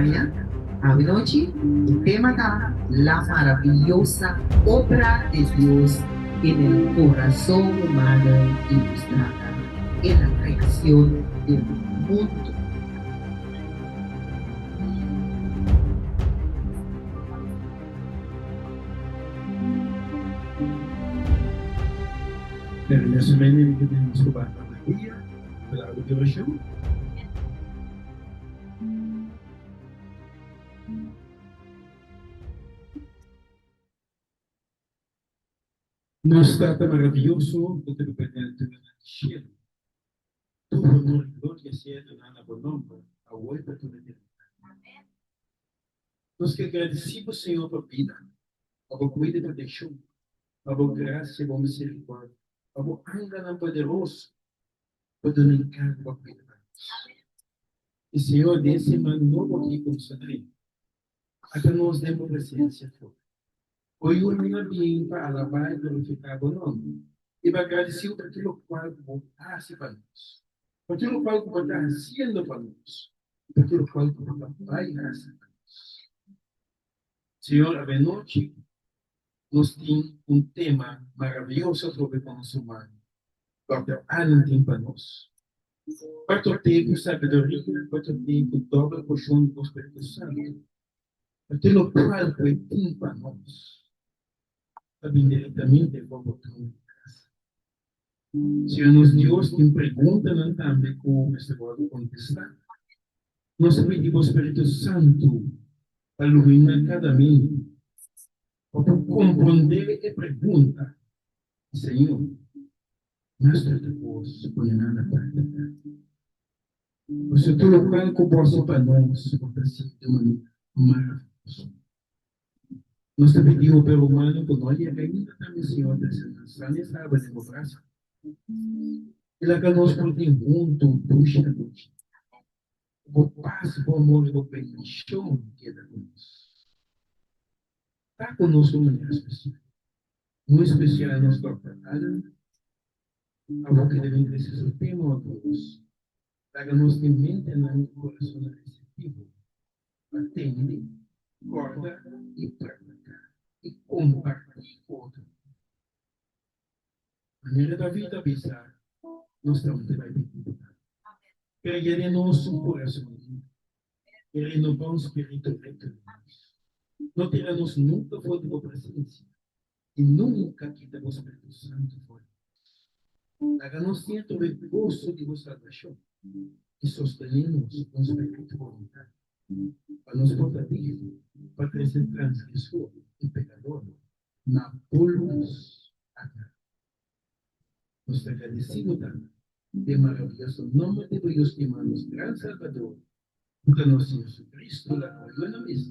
aña. Awe nochi e tema ta La maravillosa obra de Dios en el corazón humano ilustrada en la creación del mundo. Pero mesamente mi ta den nos ku Banda Maria, palabra di orashon. Nos Tata maravioso ku ta biba den altura nan di shelu, tur honor i gloria sea duná na bo nòmber, awor i pa tur eternidat. Nos ke gradisí bo, Señor, pa bida, pa bo kuida i protekshon, pa bo grasia i bo miserikòrdia, pa bo angelnan poderoso ku a duna enkargo pa kuida pa nos. I Señor, den e siman nobo aki ku nos ta drenta, ata nos den bo presensia for. Bo yunan a bin pa alabá i glorifiká bo nòmber i pa gradisí bo pa tur lokual ku bo hasi pa nos, pa tur lokual ku bo ta hasiendo pa nos i pa tur lokual ku bo ta bai hasi pa nos. Señor, avenochi nos tin un tema maravioso atrobe pa nos ruman Dòkter Allen tin pa nos. Pa tort'é ku sabiduria, pa tort'é ku dòbel porshon di bo Spiritu Santu, pa tur lokual ku e tin pa nos ta bin direktamente for bo trono di grasia. Señor nos Dios, tin preguntanan tambe ku mester wòrdu kontestá. Nos ta pidi bo Spiritu Santu pa luminá kada mente, pa por komprondé e pregunta. Señor, mas tur ta kos pone nan na práktika. Pasobra tur lokual ku bo hasi pa nos, bo ta hasi di un manera maravioso. Nos ta pidi hopi rumannan ku no a yega ainda tambe, Señor, trese nan san i salba den bo brasa. I laga nos por tin huntu un dushi anochi. Ku bo pas, bo amor i bo bendishon keda ku nos. Ta ku nos di un manera spesial. Muy especial nos Dòkter Allen, abo ke deben crece su tema o Dios, laga nos tin mentenan y corazonnan receptivo pa tende, corda y practica y comparti cu otro. Manera David a bisa, nos tambe ta bay pidi bo tambe. Pero yene nos un corazon limpio y renoba un spirito recto den nos. No tira nos nunca for di bo presencia y nunca kita bo Spiritu Santu for di nos. Laga nos tin atrobe goso di bo salbacion y sostene nos cu un spiritu voluntario, pa nos por ta digno pa trece transgresor y pecador na bo luz atrás. Nos ta agradeci bo Tata, den maraviyoso nomber di bo Yu stima, nos gran Salbador, ku ta nos Señor Jesucristo, la ku ayuda na mesa.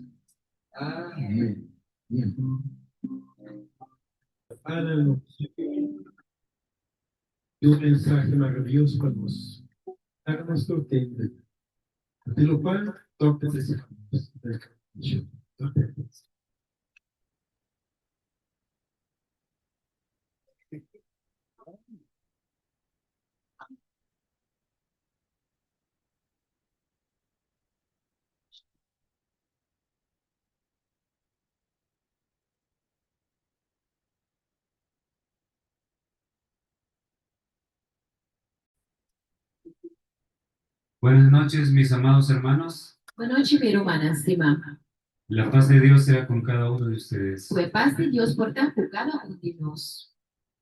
Amen. Bien. Ana nos di un mensahe maraviyoso pa nos. Laga nos tur tende. Di lokual Dòkter Jessica nos. Dòkter. Buenas noches, mis amados hermanos. Bon nochi, mi rumannan stimá. La paz de Dios sea con cada uno de ustedes. Ku e pas di Dios por ta ku kada un di nos.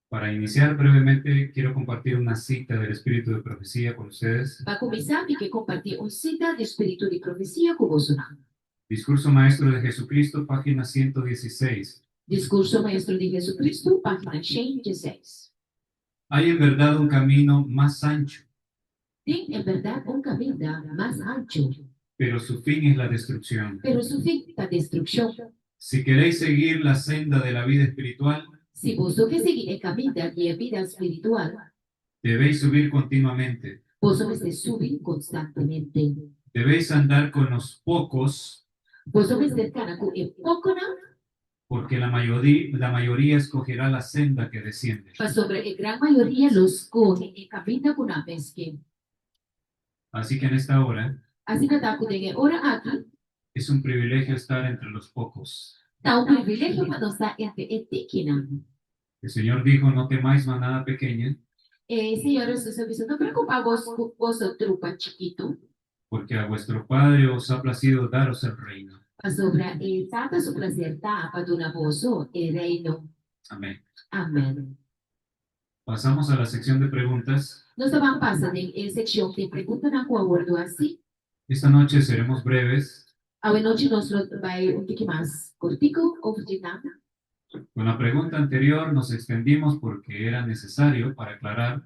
Para iniciar brevemente, quiero compartir una cita del Espíritu de Profecía con ustedes. Pa kuminsá, mi ke kompartí un sita di Spiritu di Profesia ku bosonan. Discurso Maestro de Jesucristo, página 116. Discurso Maestro di Jesucristo, página 116. Hay en verdad un camino más ancho. Tin en bèrdat un kaminda mas anchu. Pero su fin es la destrucción. Pero su fin ta destrukshon. Si queréis seguir la senda de la vida espiritual. Si boso ke sigui e kaminda di e bida spiritual. Debéis subir continuamente. Boso mester subi konstantemente. Debéis andar con los pocos. Boso mester kana ku e pokonan. Porque la la mayoría escogerá la senda que desciende. Pasobra e gran mayoria lo scoge e caminda cu nan mes ke. Así que en esta hora. Asina ta cu den e ora aki. Es un privilegio estar entre los pocos. Ta un privilegio pa nos ta entre e tikinan. El Señor dijo, no temáis manada pequeña, E Señor Hesus a bisa, No preokupá bos ku boso trupa chikitu, porque a vuestro Padre os ha placido daros el reino. Pasobra e Tata su plaser ta pa duna boso e Reino. Amén. Amèn. Pasamos a la sección de preguntas. Nos ta ban pasa den e sekshon di preguntanan ku a wòrdu hasi. Esta noche seremos breves. Awe nochi nos lo bai un tiki mas kortiku over dje nan. Con la pregunta anterior nos extendimos porque era necesario para aclarar.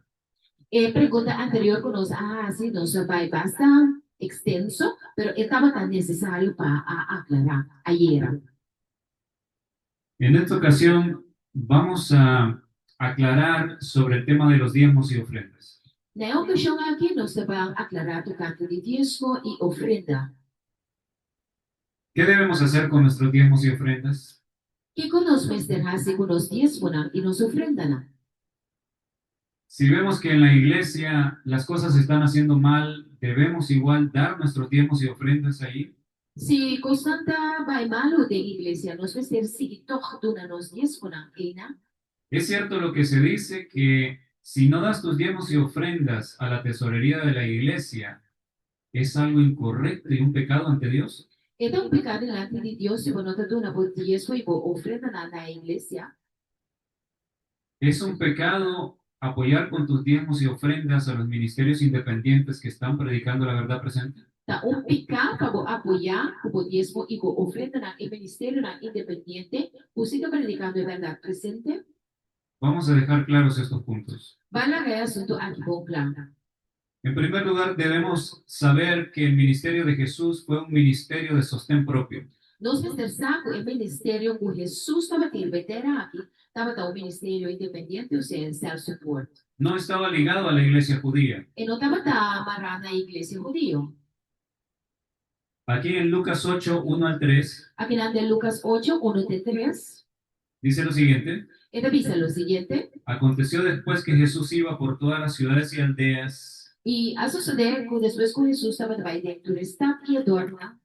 E pregunta anterior ku nos a hasi nos a bai basta ekstenso, pero e tabata nesesario pa a aklará ayera. En esta ocasión vamos a aclarar sobre el tema de los diezmos y ofrendas. Na e okashon aki nos ta ban aklará tokante di diesmo i ofrenda. Qué debemos hacer con nuestros diezmos y ofrendas? Kiko nos mester hasi ku nos diesmonan i nos ofrendanan? Si vemos que en la iglesia las cosas se están haciendo mal, ¿debemos igual dar nuestros diezmos y ofrendas ahí? Si kosnan ta bai malu den iglesia, nos mester sigui tòg duna nos diesmonan einan? Es cierto lo que se dice que si no das tus diezmos y ofrendas a la tesorería de la iglesia, es algo incorrecto y un pecado ante Dios? E ta un pecado dilanti di Dios si bo no ta duna bo diesmo y bo ofrendanan na e iglesia? Es un pecado apoyar con tus diezmos y ofrendas a los ministerios independientes que están predicando la verdad presente? Ta un picá pa bo apoyá cu bo diesmo y bo ofrendanan e ministerionan independiente cu si ta predicando e berdad presente? Vamos a dejar claros estos puntos. Ban laga e asunto aki bon cla. En primer lugar, debemos saber que el ministerio de Jesús fue un ministerio de sostén propio. Nos mester sa ku e ministerio ku Hesus tabatin riba e tera aki tabata un ministerio independiente, osea self-support. No estaba ligado a la iglesia judía. E no tabata mará na e iglesia hudio. Aquí en Lucas 8, 1 al 3. Akinan den Lucas 8, 1 te 3. Dice lo siguiente. E ta bisa lo siguiente. Aconteció después que Jesús iba por todas las ciudades y aldeas. I a sosodé ku despues ku Hesus tabata bai den tur e stat i e dorpnan.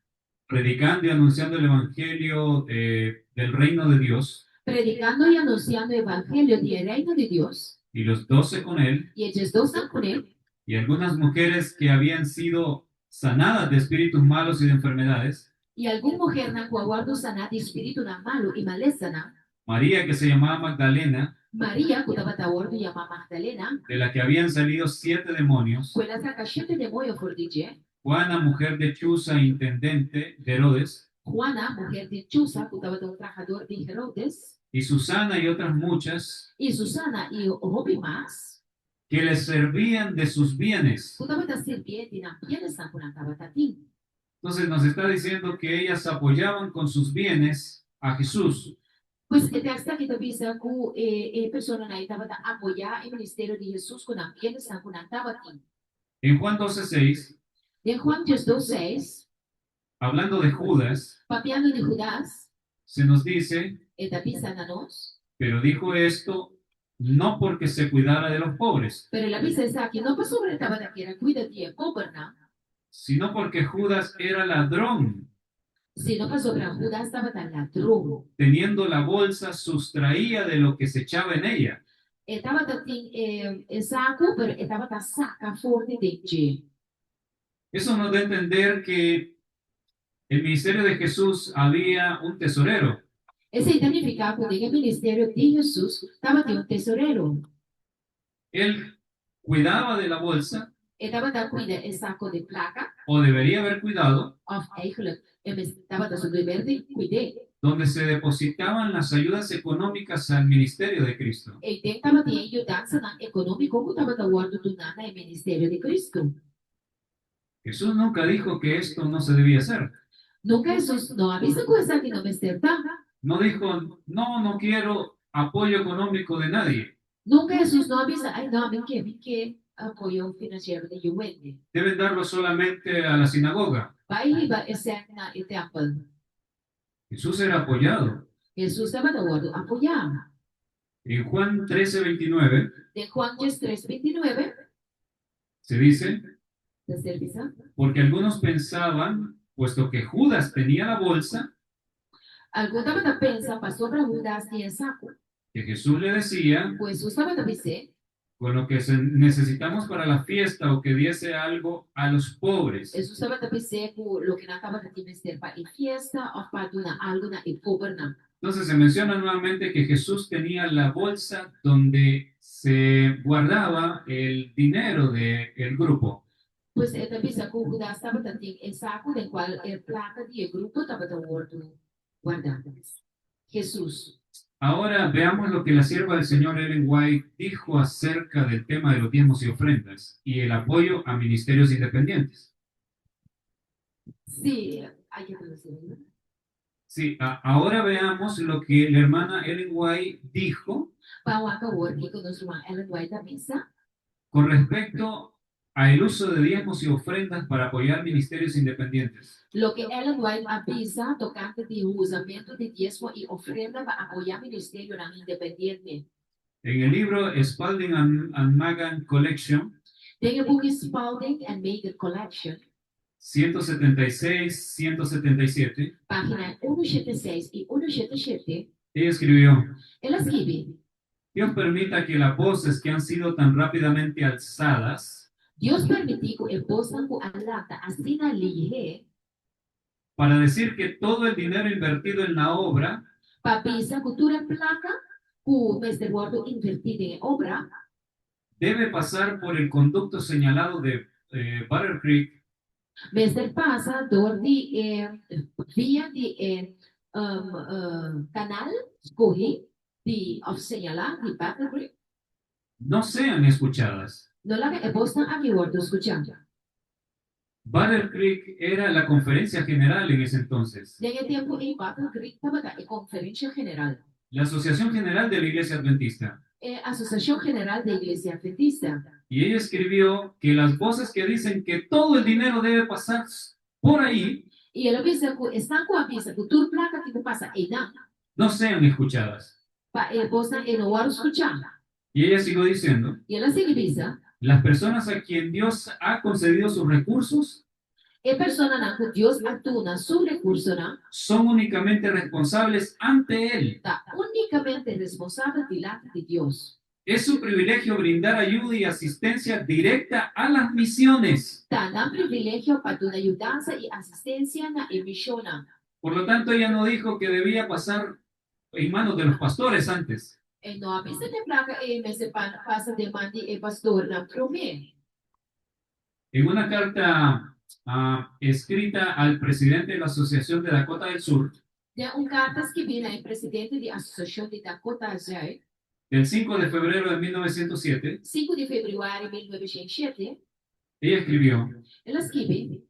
Predicando y anunciando el evangelio del reino de Dios. Predicando i anunsiando e evangelio di e reino di Dios. Y los doce con él. I e diesdosnan kuné. Y algunas mujeres que habían sido sanadas de espíritus malos y de enfermedades. I algun muhernan ku a wòrdu saná di spiritunan malu i malesanan. María, que se llamaba Magdalena. María, ku tabata wòrdu yamá Magdalena. De la que habían salido siete demonios. Ku el a saka shete demoño for di dje. Juana, mujer de Chuza, intendente de Herodes. Juana, muher di Chuza, ku tabata un trahador di Herodes. Y Susana y otras muchas. I Susana i hopi mas. Que les servían de sus bienes. Ku tabata sirbié di nan bienesnan ku nan tabata tin. Entonces nos está diciendo que ellas apoyaban con sus bienes a Jesús. Pues e tekst aki ta bisa ku e personanan ei tabata apoyá e ministerio di Hesus ku nan bienesnan ku nan tabatin. En Juan 12, 6. Den Juan 12, 6. Hablando de Judas. Papiando di Judas. Se nos dice. E ta bisa na nos. Pero dijo esto no porque se cuidara de los pobres. Pero el a bisa esaki no pasobra e tabata kier a cuida di e pobernan. Sino porque Judas era ladrón. Sino pasobra Judas tabata ladron. Teniendo la bolsa sustraía de lo que se echaba en ella. E tabata tin e saku, pero e tabata saca for di den dje. Eso nos da a entender que el ministerio de Jesús había un tesorero. Esei ta nifiká ku den e ministerio di Hesus tabatin un tesorero. El cuidaba de la bolsa. E tabata cuida e saco di placa. O debería haber cuidado. Of eigenlijk, e mes tabata su deber di cuid'é. Donde se depositaban las ayudas económicas al ministerio de Cristo. Eiden tabatin e yudansanan económico cu tabata wordo duná na e ministerio di Cristo. Jesús nunca dijo que esto no se debía hacer. Nunca Jesús no a bisa cu esaki no mester ta. No dijo, no, no quiero apoyo económico de nadie. Nunca Jesús no a bisa, ay no, mi ke, mi ke apoyo financiero di yu hende. Deben darlo solamente a la sinagoga. Bai hiba e sèn na e tèmpel. Jesús era apoyado. Jesús tabata wòrdu apoyá. En Juan 13, 29. Den Juan 13, 29. Se dice. Ta ser bisa. Porque algunos pensaban. puesto que Judas tenía la bolsa, Algun tabata pensa pasobra Hudas tin e saku. que Jesús le decía, Ku Hesus tabata bis'é. Con lo que necesitamos para la fiesta o que diese algo a los pobres. Hesus tabata bis'é ku loke nan tabata tin mester pa e fiesta òf pa duna algu na e pobernan. Entonces se menciona nuevamente que Jesús tenía la bolsa donde se guardaba el dinero del grupo. Pues e ta bisa ku Hudas tabata tin e saku den kual e plaka di e grupo tabata wòrdu guardá. Hesus. Ahora veamos lo que la sierva del Señor Ellen White dijo acerca del tema de los diezmos y ofrendas y el apoyo a ministerios independientes. Sí, hay que traducir, ¿no? Sí, ahora veamos lo que la hermana Ellen White dijo Ban wak awor kiko nos ruman Ellen White a bisa con respecto al uso de diezmos y ofrendas para apoyar ministerios independientes. Loke Ellen White a bisa tokante di usamentu di diesmo i ofrenda pa apoyá ministerionan independiente. En el libro Spalding and Magan Collection, Den e buki Spalding and Magan Collection, 176, 177, página 176 i 177, ella escribió: El a skibi, Dios permita que las voces que han sido tan rápidamente alzadas Dios permití ku e bosnan ku a lanta asina lihé para decir que todo el dinero invertido en la obra pa bisa ku tur e plaka ku mester wòrdu invertí den e obra debe pasar por el conducto señalado de Battle Creek mester pasa dor di e via di e kanal skohí di òf señalá di Battle Creek. No sean escuchadas. No laga e bosnan aki wòrdu skuchá. Battle Creek era la conferencia general en ese entonces. Den e tempu ei Battle Creek tabata e konferensha general. La Asociación General de la Iglesia Adventista. E Asosiashon General di Iglesia Adventista. Y ella escribió que las voces que dicen que todo el dinero debe pasar por ahí I el a bisa ku esnan ku a bisa ku tur plaka tin ku pasa einan. No sean escuchadas. Pa e bosnan ei no wòrdu skuchá. Y ella siguió diciendo: I el a sigui bisa. Las personas a quien Dios ha concedido sus recursos E personanan ku Dios a duna su rekursonan. Son únicamente responsables ante Él. Ta únikamente responsabel dilanti di Dios. Es su privilegio brindar ayuda y asistencia directa a las misiones. Ta nan privilegio pa duna yudansa i asistensia na e mishonnan. Por lo tanto, ella no dijo que debía pasar en manos de los pastores antes. E no a bisa ku e plaka ei mester pasa den man di e pastornan promé. En una carta escrita al presidente de la Asociación de Dakota del Sur, Den un karta skibí na e presidente di Asosiashon di Dakota Zuid, del 5 de febrero de 1907, 5 di febrüari 1907, ella escribió: El a skibi,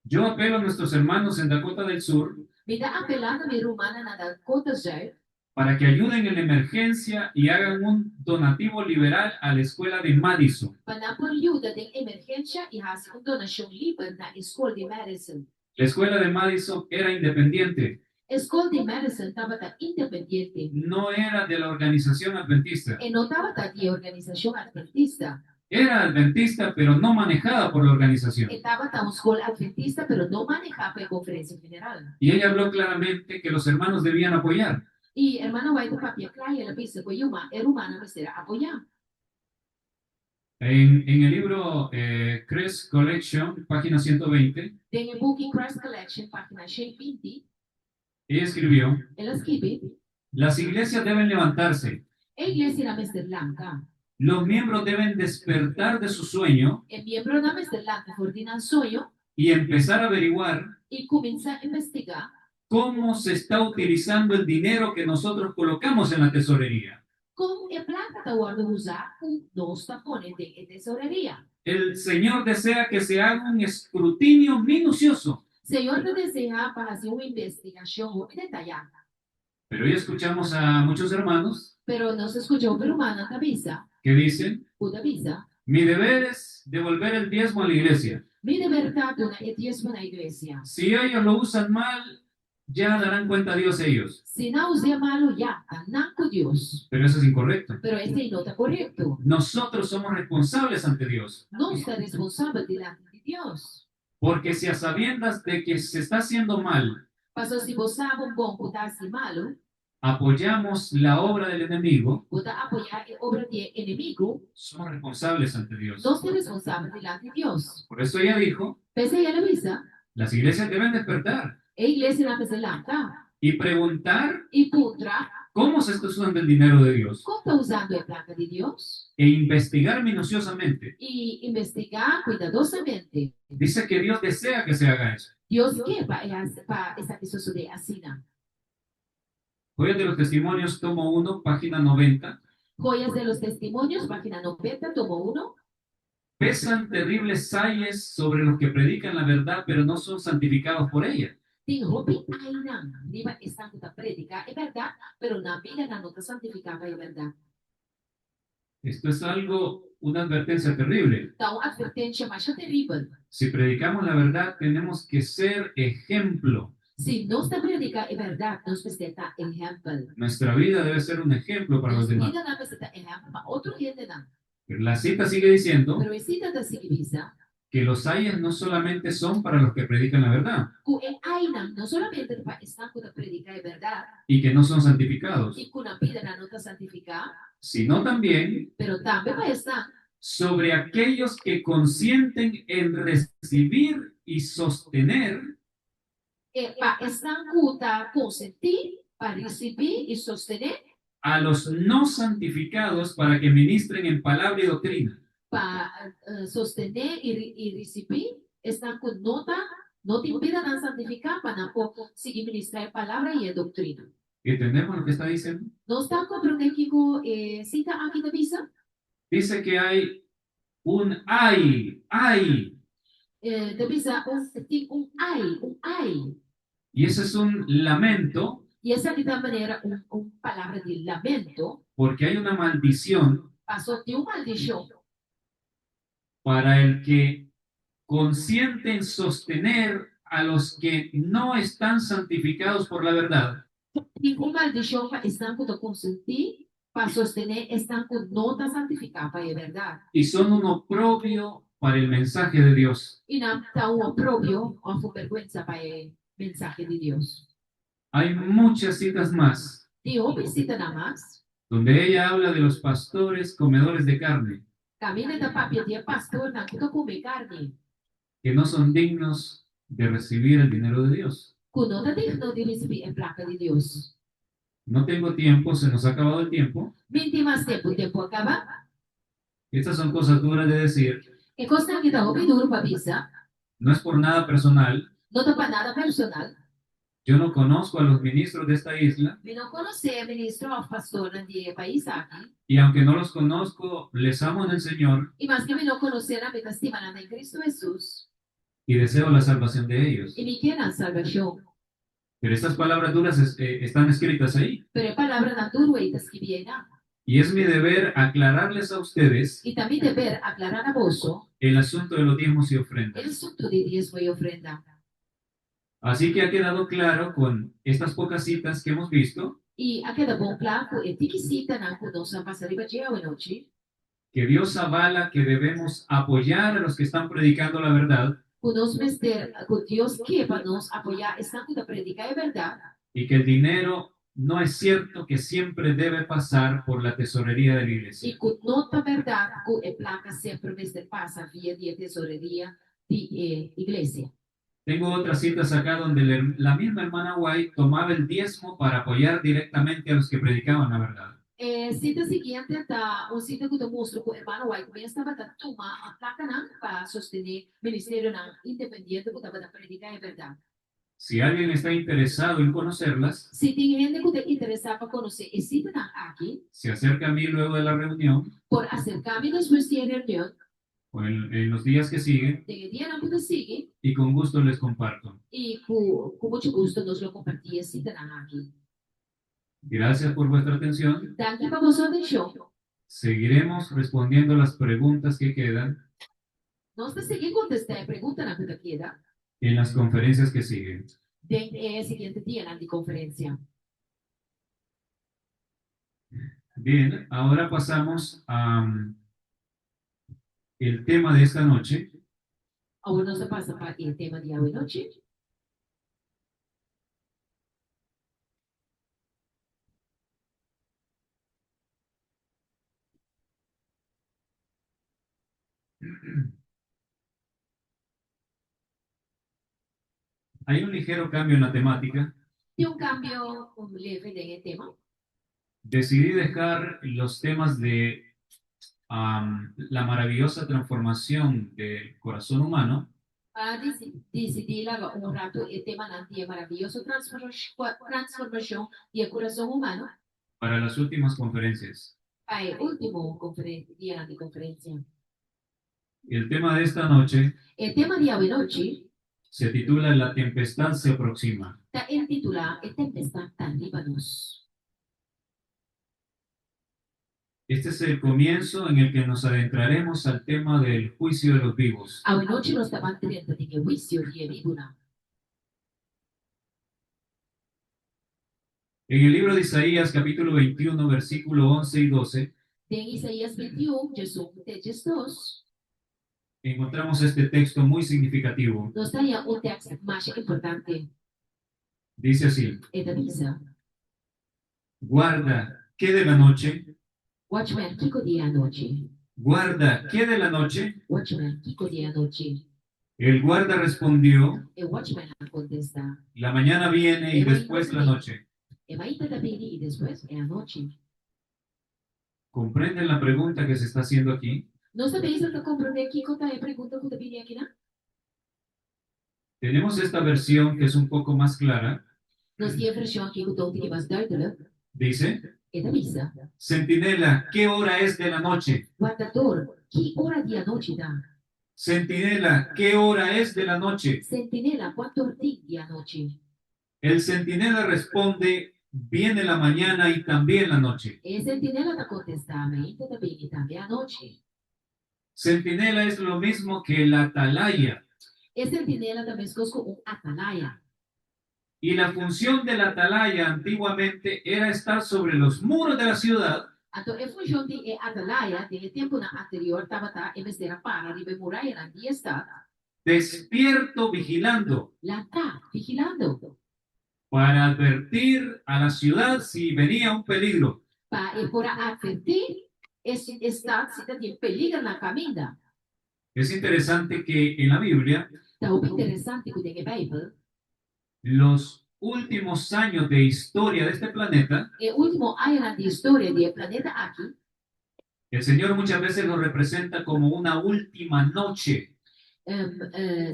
Yo apelo a nuestros hermanos en Dakota del Sur Mi ta apelá na mi rumannan na Dakota Zuid para que ayuden en la emergencia y hagan un donativo liberal a la escuela de Madison. Pa nan por yuda den emergensha i hasi un donashon liber na e skol di Madison. La escuela de Madison era independiente. E skol di Madison tabata independiente. No era de la organización adventista. E no tabata di e organisashon adventista. Era adventista, pero no manejada por la organización. E tabata un skol adventista, pero no manehá pa e konferensia general. Y ella habló claramente que los hermanos debían apoyar. I hermana White a papia kla i el a bisa ku e yuma e rumannan mester a apoyá. En el libro Crest Collection, página 120, Den e buki Crest Collection, página 120, ella escribió: El a skibi, Las iglesias deben levantarse. E iglesianan mester lanta. Los miembros deben despertar de su sueño E miembronan mester lanta for di nan soño y empezar a averiguar i kuminsá investigá cómo se está utilizando el dinero que nosotros colocamos en la tesorería. Kon e plaka ta wòrdu usá ku nos ta pone den e tesoreria. El Señor desea que se haga un escrutinio minucioso. Señor ta deseá pa hasi un investigashon hopi detayá. Pero hoy escuchamos a muchos hermanos Pero nos ta skucha hopi rumannan ta bisa que dicen, ku ta bisa, Mi deber es devolver el diezmo a la iglesia. Mi deber ta duna e diesmo na iglesia. Si ellos lo usan mal, ya darán cuenta a Dios ellos. Si nan us'é malu, ya ta nan ku Dios. Pero eso es incorrecto. Pero esei no ta korekto. Nosotros somos responsables ante Dios. Nos ta responsabel dilanti di Dios. Porque si a sabiendas de que se está haciendo mal, Paso si bo sa bon bon ku ta hasi malu, apoyamos la obra del enemigo, bo ta apoyá e obra di e enemigu, somos responsables ante Dios. Nos ta responsabel dilanti Dios. Por eso ella dijo, P'esei el a bisa, las iglesias deben despertar E iglesianan mester lanta y preguntar i puntra cómo se está usando el dinero de Dios kon ta usando e plaka di Dios e investigar minuciosamente. i investigá kuidadosamente. Dice que Dios desea que se haga eso. Dios ke pa e hasi pa esaki sosodé asina. Joyas de los Testimonios, tomo 1, página 90. Joyas de los Testimonios, página 90, tomo 1. Pesan terribles ayes sobre los que predican la verdad, pero no son santificados por ella. Tin hopi ainan riba esnan ku ta prediká e bèrdat, pero nan bidanan no ta santifiká pa e bèrdat. Esto es algo, una advertencia terrible. Ta un atvertensia masha teribel. Si predicamos la verdad, tenemos que ser ejemplo. Si nos ta prediká e bèrdat, nos mester ta ehèmpel. Nuestra vida debe ser un ejemplo para Nos los demás. bidanan mester ta ehèmpel pa otro hendenan. Pero la cita sigue diciendo Pero e sita ta sigui bisa que los ayes no solamente son para los que predican la verdad ku e ainan no solamente ta pa esnan ku ta prediká e bèrdat y que no son santificados, i ku nan bidanan no ta santifiká, sino también pero tambe pa esnan sobre aquellos que consienten en recibir y sostener E pa esnan ku ta konsentí pa risibí i sostené. A los no santificados para que ministren en palabra y doctrina. Pa sostené i risibí esnan ku no ta no tin bidanan santifiká pa nan por sigui ministrá e palabra i e doktrina. Entendemos lo que está diciendo? Nos ta komprondé kiko e sita aki ta bisa? Dice que hay un ay, ay. E ta bisa un tin un ay, un ay. Y ese es un lamento. Y esaki ta manera un un palabra di lamento. Porque hay una maldición. Paso tin un maldicion. Para el que consiente en sostener a los que no están santificados por la verdad. Tin un maldicion pa esnan cu ta consentí pa sostené esnan cu no ta santificá pa e berdad. Y son un oprobio para el mensaje de Dios. I nan ta un oprobio òf un bèrgwensa pa e mensahe di Dios. Hay muchas citas más. Tin hopi sitanan mas. Donde ella habla de los pastores comedores de carne. Kaminda ta papia di e pastornan ku ta kume karni. Que no son dignos de recibir el dinero de Dios. Ku no ta digno di risibí e plaka di Dios. No tengo tiempo, se nos ha acabado el tiempo. Mi tin mas tempu, tempu a kaba. Estas son cosas duras de decir. E kosnan aki ta hopi duru pa bisa. No es por nada personal. No ta pa nada personal. Yo no conozco a los ministros de esta isla. Mi no konosé e ministro òf pastornan di e pais aki. Y aunque no los conozco, les amo en el Señor. I maske mi no konosé nan, mi ta stima nan den Cristo Hesus. Y deseo la salvación de ellos. I mi ke nan salbashon. Pero estas palabras duras están escritas ahí. Pero e palabranan duru ei ta skibí einan. Y es mi deber aclararles a ustedes. I ta mi deber aklará na boso. El asunto de los diezmos y ofrendas. E asuntu di diesmo i ofrenda. Así que ha quedado claro con estas pocas citas que hemos visto. I a keda bon kla ku e tiki sitanan ku nos a pasa riba dje awenochi. Que Dios avala que debemos apoyar a los que están predicando la verdad. Ku nos mester, ku Dios ke pa nos apoyá esnan ku ta prediká e bèrdat. Y que el dinero no es cierto que siempre debe pasar por la tesorería de la iglesia. I ku no ta bèrdat ku e plaka semper mester pasa via di e tesoreria di e iglesia. Tengo otras citas acá donde la misma hermana White tomaba el diezmo para apoyar directamente a los que predicaban la verdad. E sita siguiente ta un sita ku ta mustra ku hermana White mes tabata tuma plakanan pa sostené ministerionan independiente ku tabata prediká e bèrdat. Si alguien está interesado en conocerlas, Si tin hende ku ta interesá pa konosé e sitanan aki, se acerca a mí luego de la reunión por aserká mi despues di e reunion o en, en los días que siguen den e dianan ku ta sigui y con gusto les comparto. i ku ku muchu gusto nos lo kompartí e sitanan aki. Gracias por vuestra atención. Danki pa boso atenshon. Seguiremos respondiendo las preguntas que quedan Nos ta sigui kontestá e preguntanan ku ta keda en las conferencias que siguen. den e siguiente dianan di konferensia. Bien, ahora pasamos a el tema de esta noche. Awor nos ta pasa pa e tema di awe nochi. Hay un ligero cambio en la temática. Tin un kambio un leve den e tema. Decidí dejar los temas de la maravillosa transformación del corazón humano. A disidí laga un ratu e temanan di e maravioso transformashon di e kurason humano. Para las últimas conferencias. Pa e último dianan di konferensia. El tema de esta noche. E tema di awenochi. Se titula La tempestad se aproxima. Ta intitulá E tempestat ta riba nos. Este es el comienzo en el que nos adentraremos al tema del juicio de los vivos. Awenochi nos ta ban drenta den e huisio di e bibunan. En el libro de Isaías, capítulo 21, versículo 11 y 12. Den Isaías 21, 11 te 12. Encontramos este texto muy significativo. Nos ta haña un tekst masha importante. Dice así. E ta bisa. Guarda, qué de la noche? Watchman, kiko di e anochi? Guarda, qué de la noche? Watchman, kiko di e anochi? El guarda respondió. E watchman a kontestá. La mañana viene y después la noche. E mainta ta bini i despues e anochi. Comprenden la pregunta que se está haciendo aquí? Nos ta bezig ta komprondé kiko ta e pregunta ku ta bini akinan? Tenemos esta versión que es un poco más clara. Nos tin e vershon aki ku ta un tiki mas duidelijk. Dice. E ta bisa. Centinela, ¿qué hora es de la noche? Wardador, ki ora di anochi ta? Centinela, ¿qué hora es de la noche? Centinela, kuantu or tin di anochi? El centinela responde, Viene la mañana y también la noche. E centinela ta kontestá, Mainta ta bini tambe anochi. Centinela es lo mismo que el atalaya. E centinela ta meskos ku un atalaya. Y la función del atalaya antiguamente era estar sobre los muros de la ciudad. Anto e funshon di e atalaya den e tempunan anterior tabata e mester a para riba e murayanan di e stat. Despierto vigilando. Lantá, vigilando. Para advertir a la ciudad si venía un peligro. Pa e por a advertí e stat si ta tin peliger na kaminda. Es interesante que en la Biblia. Ta hopi interesante ku den e Bijbel. Los últimos años de historia de este planeta. E último añanan di historia di e planeta aki. El Señor muchas veces lo representa como una última noche.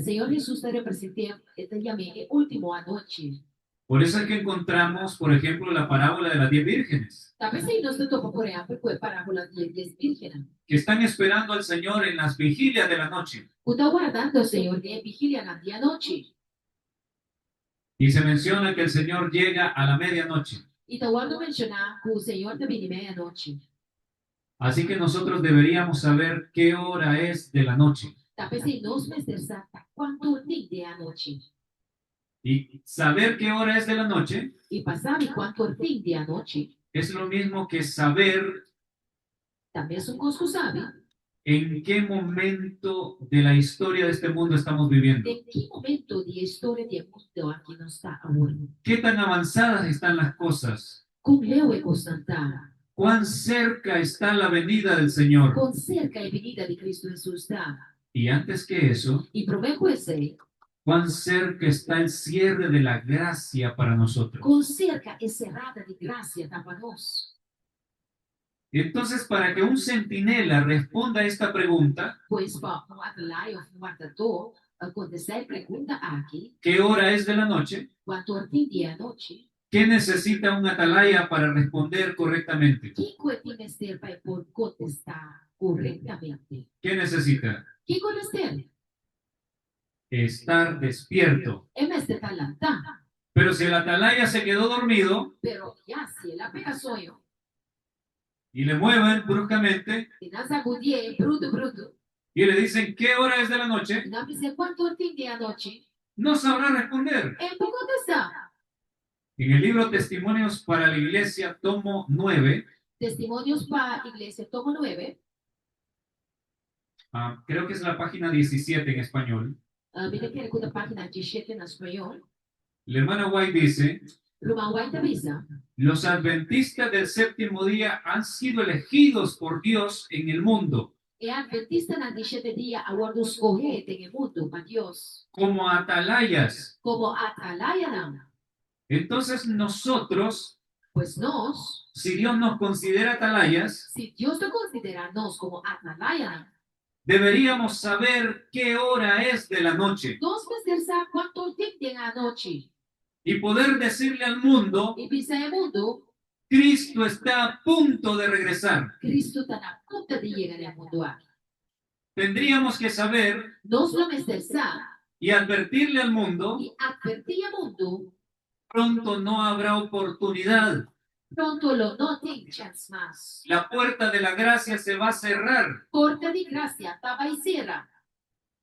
Señor Jesús ta represent'é, e ta yam'é e último anochi. Por eso es que encontramos, por ejemplo, la parábola de las diez vírgenes. Ta p'esei nos ta topa, por ehèmpel, ku e parábola di e dies vírgennan. Que están esperando al Señor en las vigilias de la noche. Ku ta wardando Señor den e vigilianan di anochi. Y se menciona que el Señor llega a la medianoche. I ta wòrdu menshoná ku Señor ta bini meianochi. Así que nosotros deberíamos saber qué hora es de la noche. Ta p'esei nos mester sa ta kuantu tin den anochi. Y saber qué hora es de la noche. I pa sabi kuantu tin den anochi. Es lo mismo que saber. Ta mesun kos ku sabi. En qué momento de la historia de este mundo estamos viviendo. Den ki momento di e historia di e mundo aki nos ta awor. Qué tan avanzadas están las cosas. Kon leu e kosnan ta. Cuán cerca está la venida del Señor. Kon serka e binida di Cristo Hesus ta. Y antes que eso. I promé ku esei. Cuán cerca está el cierre de la gracia para nosotros. Kon serka e serada di grasia ta pa nos. Entonces, para que un centinela responda a esta pregunta. Pues pa un atalaya òf un wardadó kontestá e pregunta aki. Qué hora es de la noche? Kuantu or tin di e anochi? Qué necesita un atalaya para responder correctamente? Kiko e tin mester pa e por kontestá korektamente? Qué necesita? Kiko e mester? Estar despierto. E mester ta lantá. Pero si el atalaya se quedó dormido. Pero ya si el a pega soño. Y le mueven bruscamente. I nan sacudié brutu brutu. Y le dicen, qué hora es de la noche? I nan bis'é, Cuantu or tin di anochi? No sabrá responder. E por contestá. En el libro Testimonios para la Iglesia, tomo 9. Testimonios pa Iglesia, tomo 9. Ah, creo que es la página 17 en español. Mi ta kere ku ta página 17 na spañó. La hermana White dice: Ruman White ta bisa. Los adventistas del séptimo día han sido elegidos por Dios en el mundo. E atventistanan di shete dia a wòrdu skohé den e mundu pa Dios. Como atalayas. Komo atalayanan. Entonces nosotros. Pues nos. Si Dios nos considera atalayas. Si Dios ta konsiderá nos komo atalayanan. Deberíamos saber qué hora es de la noche. Nos mester sa kuantu dik den anochi. Y poder decirle al mundo. I bisa e mundu. Cristo está a punto de regresar. Cristo ta na punta di yega na e mundu aki. Tendríamos que saber. Nos lo mester sa. Y advertirle al mundo. I advertí e mundu. Pronto no habrá oportunidad. Pronto lo no tin chèns mas. La puerta de la gracia se va a cerrar. Porta di grasia ta bai sera.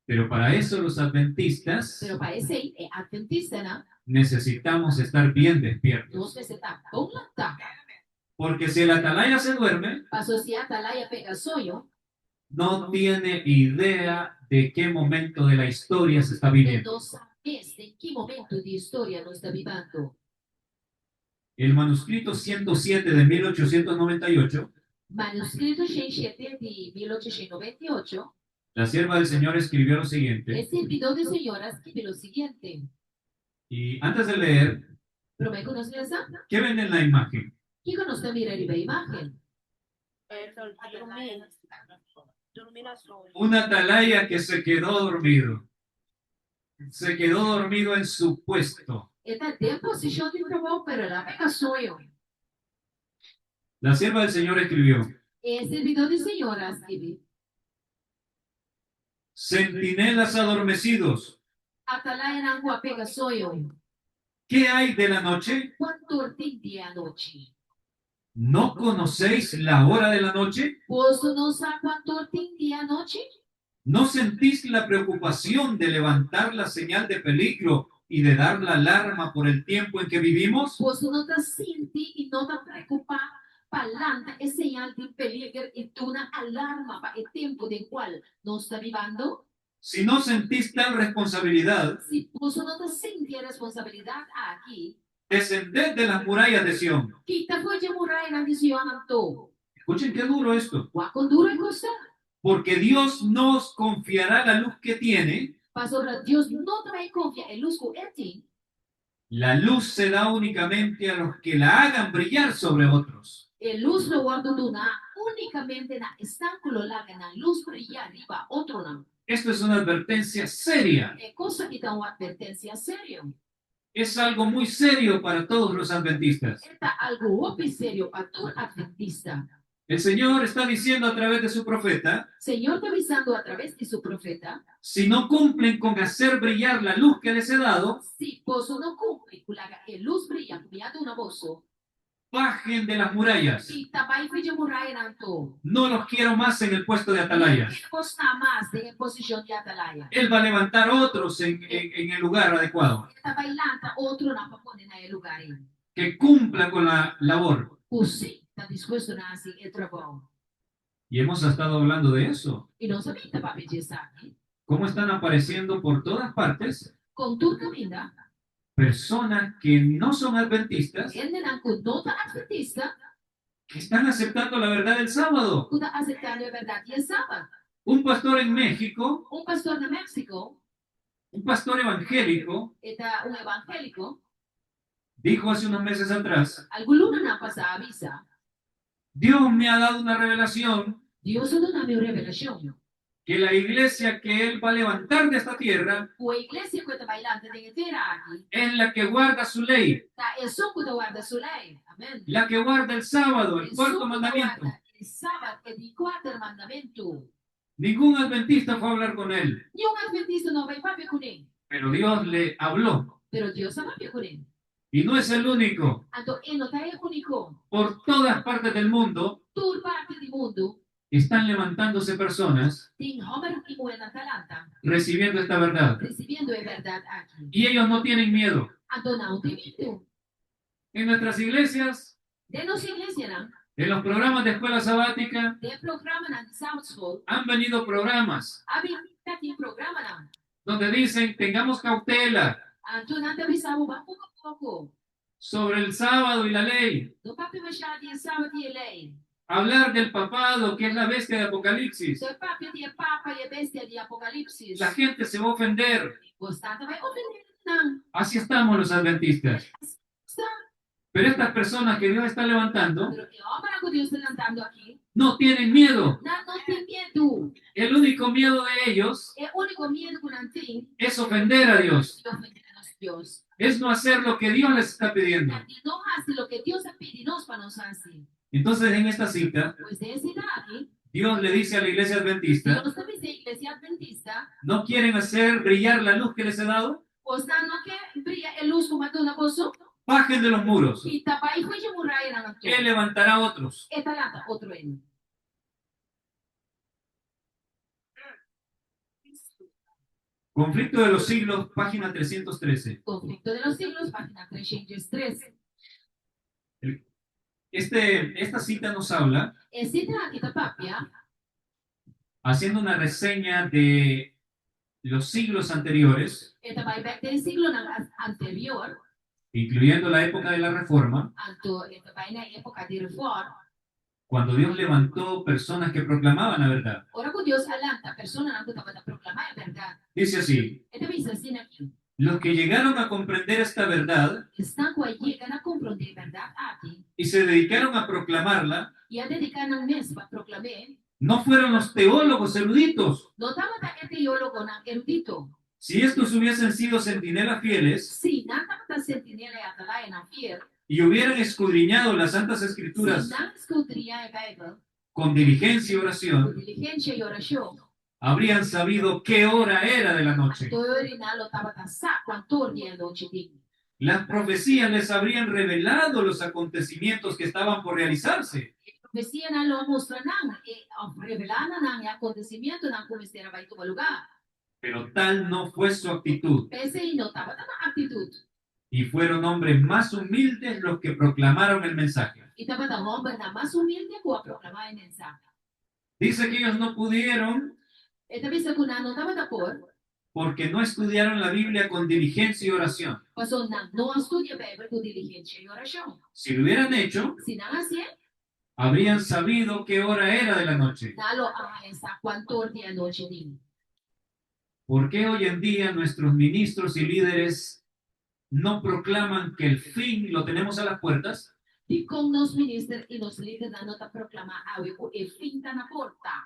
Pero para eso los adventistas. Pero pa esei e atventistanan. Necesitamos estar bien despiertos. Nos mester ta bon lantá. Porque si el atalaya se duerme. Paso si e atalaya pega soño. No tiene idea de qué momento de la historia se está viviendo. E no sa mes den ki momento di historia nos ta bibando. El manuscrito 107 de 1898. Manuscrito 107 di 1898. La sierva del Señor escribió lo siguiente. E sirbidó di Señor a skibi lo siguiente. Y antes de leer. Promé ku nos lesa. Qué ven en la imagen? Kiko nos ta mira riba e imágen? Un atalaya que se quedó dormido. Se quedó dormido en su puesto. E ta den posishon di trabou, pero el a pega soño. La sierva del Señor escribió. E sirbidó di Señor a skibi. Centinelas adormecidos. Atalayanan ku a pega soño. Qué hay de la noche? Kuantu or tin di e anochi? No conocéis la hora de la noche? Boso no sa kuantu or tin di e anochi? No sentís la preocupación de levantar la señal de peligro y de dar la alarma por el tiempo en que vivimos? Boso no ta sinti i no ta preokupá pa lanta e señal di peliger i duna alarma pa e tempu den kual nos ta bibando? Si no sentís tal responsabilidad. Si boso no ta sinti e responsabilidat aki. Descended de las murallas de Sión. Kita for dje murayanan di Sión anto. Escuchen qué duro esto. Wak kon duro e kos ta. Porque Dios no os confiará la luz que tiene. Pasobra Dios no ta bai konfia e lus ku e tin. La luz se da únicamente a los que la hagan brillar sobre otros. E lus lo wòrdu duná únikamente na esnan ku lo laga nan lus briyá riba otronan. Esto es una advertencia seria. E kos aki ta un atvertensia serio. Es algo muy serio para todos los adventistas. E ta algu hopi serio pa tur atventista. El Señor está diciendo a través de su profeta. Señor ta bisando a traves di su profeta. Si no cumplen con hacer brillar la luz que les he dado. Si boso no cumpli cu laga e luz briya cu mi a duna boso. Bajen de las murallas. Kita bai for dje murayanan anto. No los quiero más en el puesto de atalayas. Mi no kier bos na mas den e posicion di atalaya. Él va a levantar otros en en el lugar adecuado. E ta bai lanta otronan pa pone na e lugar ei. Que cumpla con la labor. Cu si ta dispuesto na haci e trabou. Y hemos estado hablando de eso. Y nos a bin ta papia dje esaki. Cómo están apareciendo por todas partes. Con tur caminda. Personas que no son adventistas. Hendenan cu no ta adventista. Que están aceptando la verdad del sábado. Cu ta aceptando e berdad di e sabat. Un pastor en México. Un pastor na Mexico. Un pastor evangélico. E ta un evangélico. Dijo hace unos meses atrás. Algun lunanan pasá a bisa. Dios me ha dado una revelación. Dios a duna mi un revelashon. Que la iglesia que Él va a levantar de esta tierra. Ku e iglesia ku e ta bai lanta den e tera aki. Es la que guarda su ley. Ta esun ku ta warda su lei. Amèn. La que guarda el sábado, el cuarto mandamiento. Esun ku ta warda e sabat, e di kuater mandamentu. Ningún adventista fue a hablar con él. Niun adventista no a bai papia kuné. Pero Dios le habló. Pero Dios a papia kuné. Y no es el único. Anto e no ta e úniko. Por todas partes del mundo. Tur parti di mundu. Están levantándose personas. Tin hòmber i muhénan ta lanta. Recibiendo esta verdad. Risibiendo e bèrdat aki. Y ellos no tienen miedo. Anto nan no tin miedu. En nuestras iglesias. Den nos iglesianan. En los programas de escuela sabática Den programanan di Sabatschool han venido programas a bin ta tin programanan. donde dicen tengamos cautela Anto nan ta bisa bo ban poko poko. sobre el sábado y la ley. No papia mashá di e Sabat i e lei. Hablar del papado, que es la bestia de Apocalipsis. So e papia di e papa i e bestia di Apokalipsis. La gente se va a ofender. Bosnan ta bai ofendé nan. Así estamos los adventistas. Sa. Pero estas personas que Dios está levantando Pero e hòmbernan ku Dios ta lantando aki, no tienen miedo. nan no tin miedu. El único miedo de ellos E úniko miedu ku nan tin es ofender a Dios, di ofendé nos Dios. es no hacer lo que Dios les está pidiendo. Ta di no hasi loke Dios a pidi nos pa nos hasi. Entonces, en esta cita, Pues den e sita aki, Dios le dice a la iglesia adventista, Dios ta bisa e iglesia adventista, ¿no quieren hacer brillar la luz que les he dado? Bosnan no ke bria e lus ku mi a duna boso? Bajen de los muros. Kita bai for dje murayanan anto. Él levantará otros. E ta lanta otro hende. Conflicto de los siglos, página 313. Conflicto de los siglos, página 313. Este, esta cita nos habla, E sita aki ta papia, haciendo una reseña de los siglos anteriores, e ta bai bek den siglonan anterior, incluyendo la época de la Reforma, anto e ta bai na e época di Reforma, cuando Dios levantó personas que proclamaban la verdad. ora ku Dios a lanta personanan ku tabata proklamá e bèrdat. Dice así, E ta bisa asina aki, Los que llegaron a comprender esta verdad Esnan ku a yega na komprondé e bèrdat aki y se dedicaron a proclamarla, i a dediká nan mes pa proklam'é, no fueron los teólogos eruditos. no tabata e teólogonan erudito. Si estos hubiesen sido centinelas fieles Si nan tabata sentinela i atalayanan fiel, y hubieran escudriñado las Santas si Escrituras nan skudriñá e Beibel con diligencia y ku oración, diligensia i orashon, habrían sabido qué hora era de la noche. anto e ora nan lo tabata sa kuantor di e anochi tin. Las profecías les habrían revelado los acontecimientos que estaban por realizarse. E profesianan lo a mustra nan e òf revelá na nan e akontesimentunan ku mester a bai tuma lugá. Pero tal no fue su actitud. P'esei no tabata nan aktitut. Y fueron hombres más humildes los que proclamaron el mensaje. I tabata hòmbernan mas humilde ku a proklamá e mensahe. Dice que ellos no pudieron E ta bisa ku nan no tabata por. Porque no estudiaron la Biblia con diligencia y oración. Pasobra nan no a studia Beibel ku diligensia i orashon. Si lo hubieran hecho, Si nan hasié, habrían sabido qué hora era de la noche. Nan lo a haña sa kuantor di anochi tin. ¿Por qué hoy en día nuestros ministros y líderes no proclaman que el fin lo tenemos a las puertas? Dikon nos minister i nos lidernan no ta proklamá awe ku e fin ta na porta?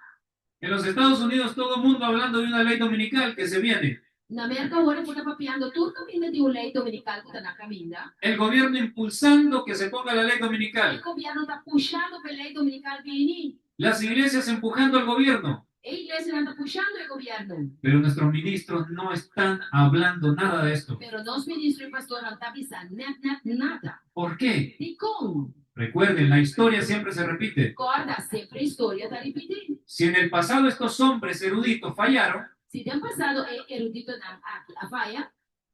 En los Estados Unidos todo mundo hablando de una ley dominical que se viene. Na Merka awor e por ta papiando tur kaminda di un lei dominikal ku ta na kaminda. El gobierno impulsando que se ponga la ley dominical. E gobièrnu ta pushando pa e lei dominikal bini. Las iglesias empujando al gobierno. E iglesianan ta pushando e gobièrnu. Pero nuestros ministros no están hablando nada de esto. Pero nos ministro i pastornan ta bisa nèt nèt nada. ¿Por qué? Dikon? Recuerden, la historia siempre se repite. Kòrda, semper historia ta ripití. Si en el pasado estos hombres eruditos fallaron, Si den pasado e eruditonan aki a faya,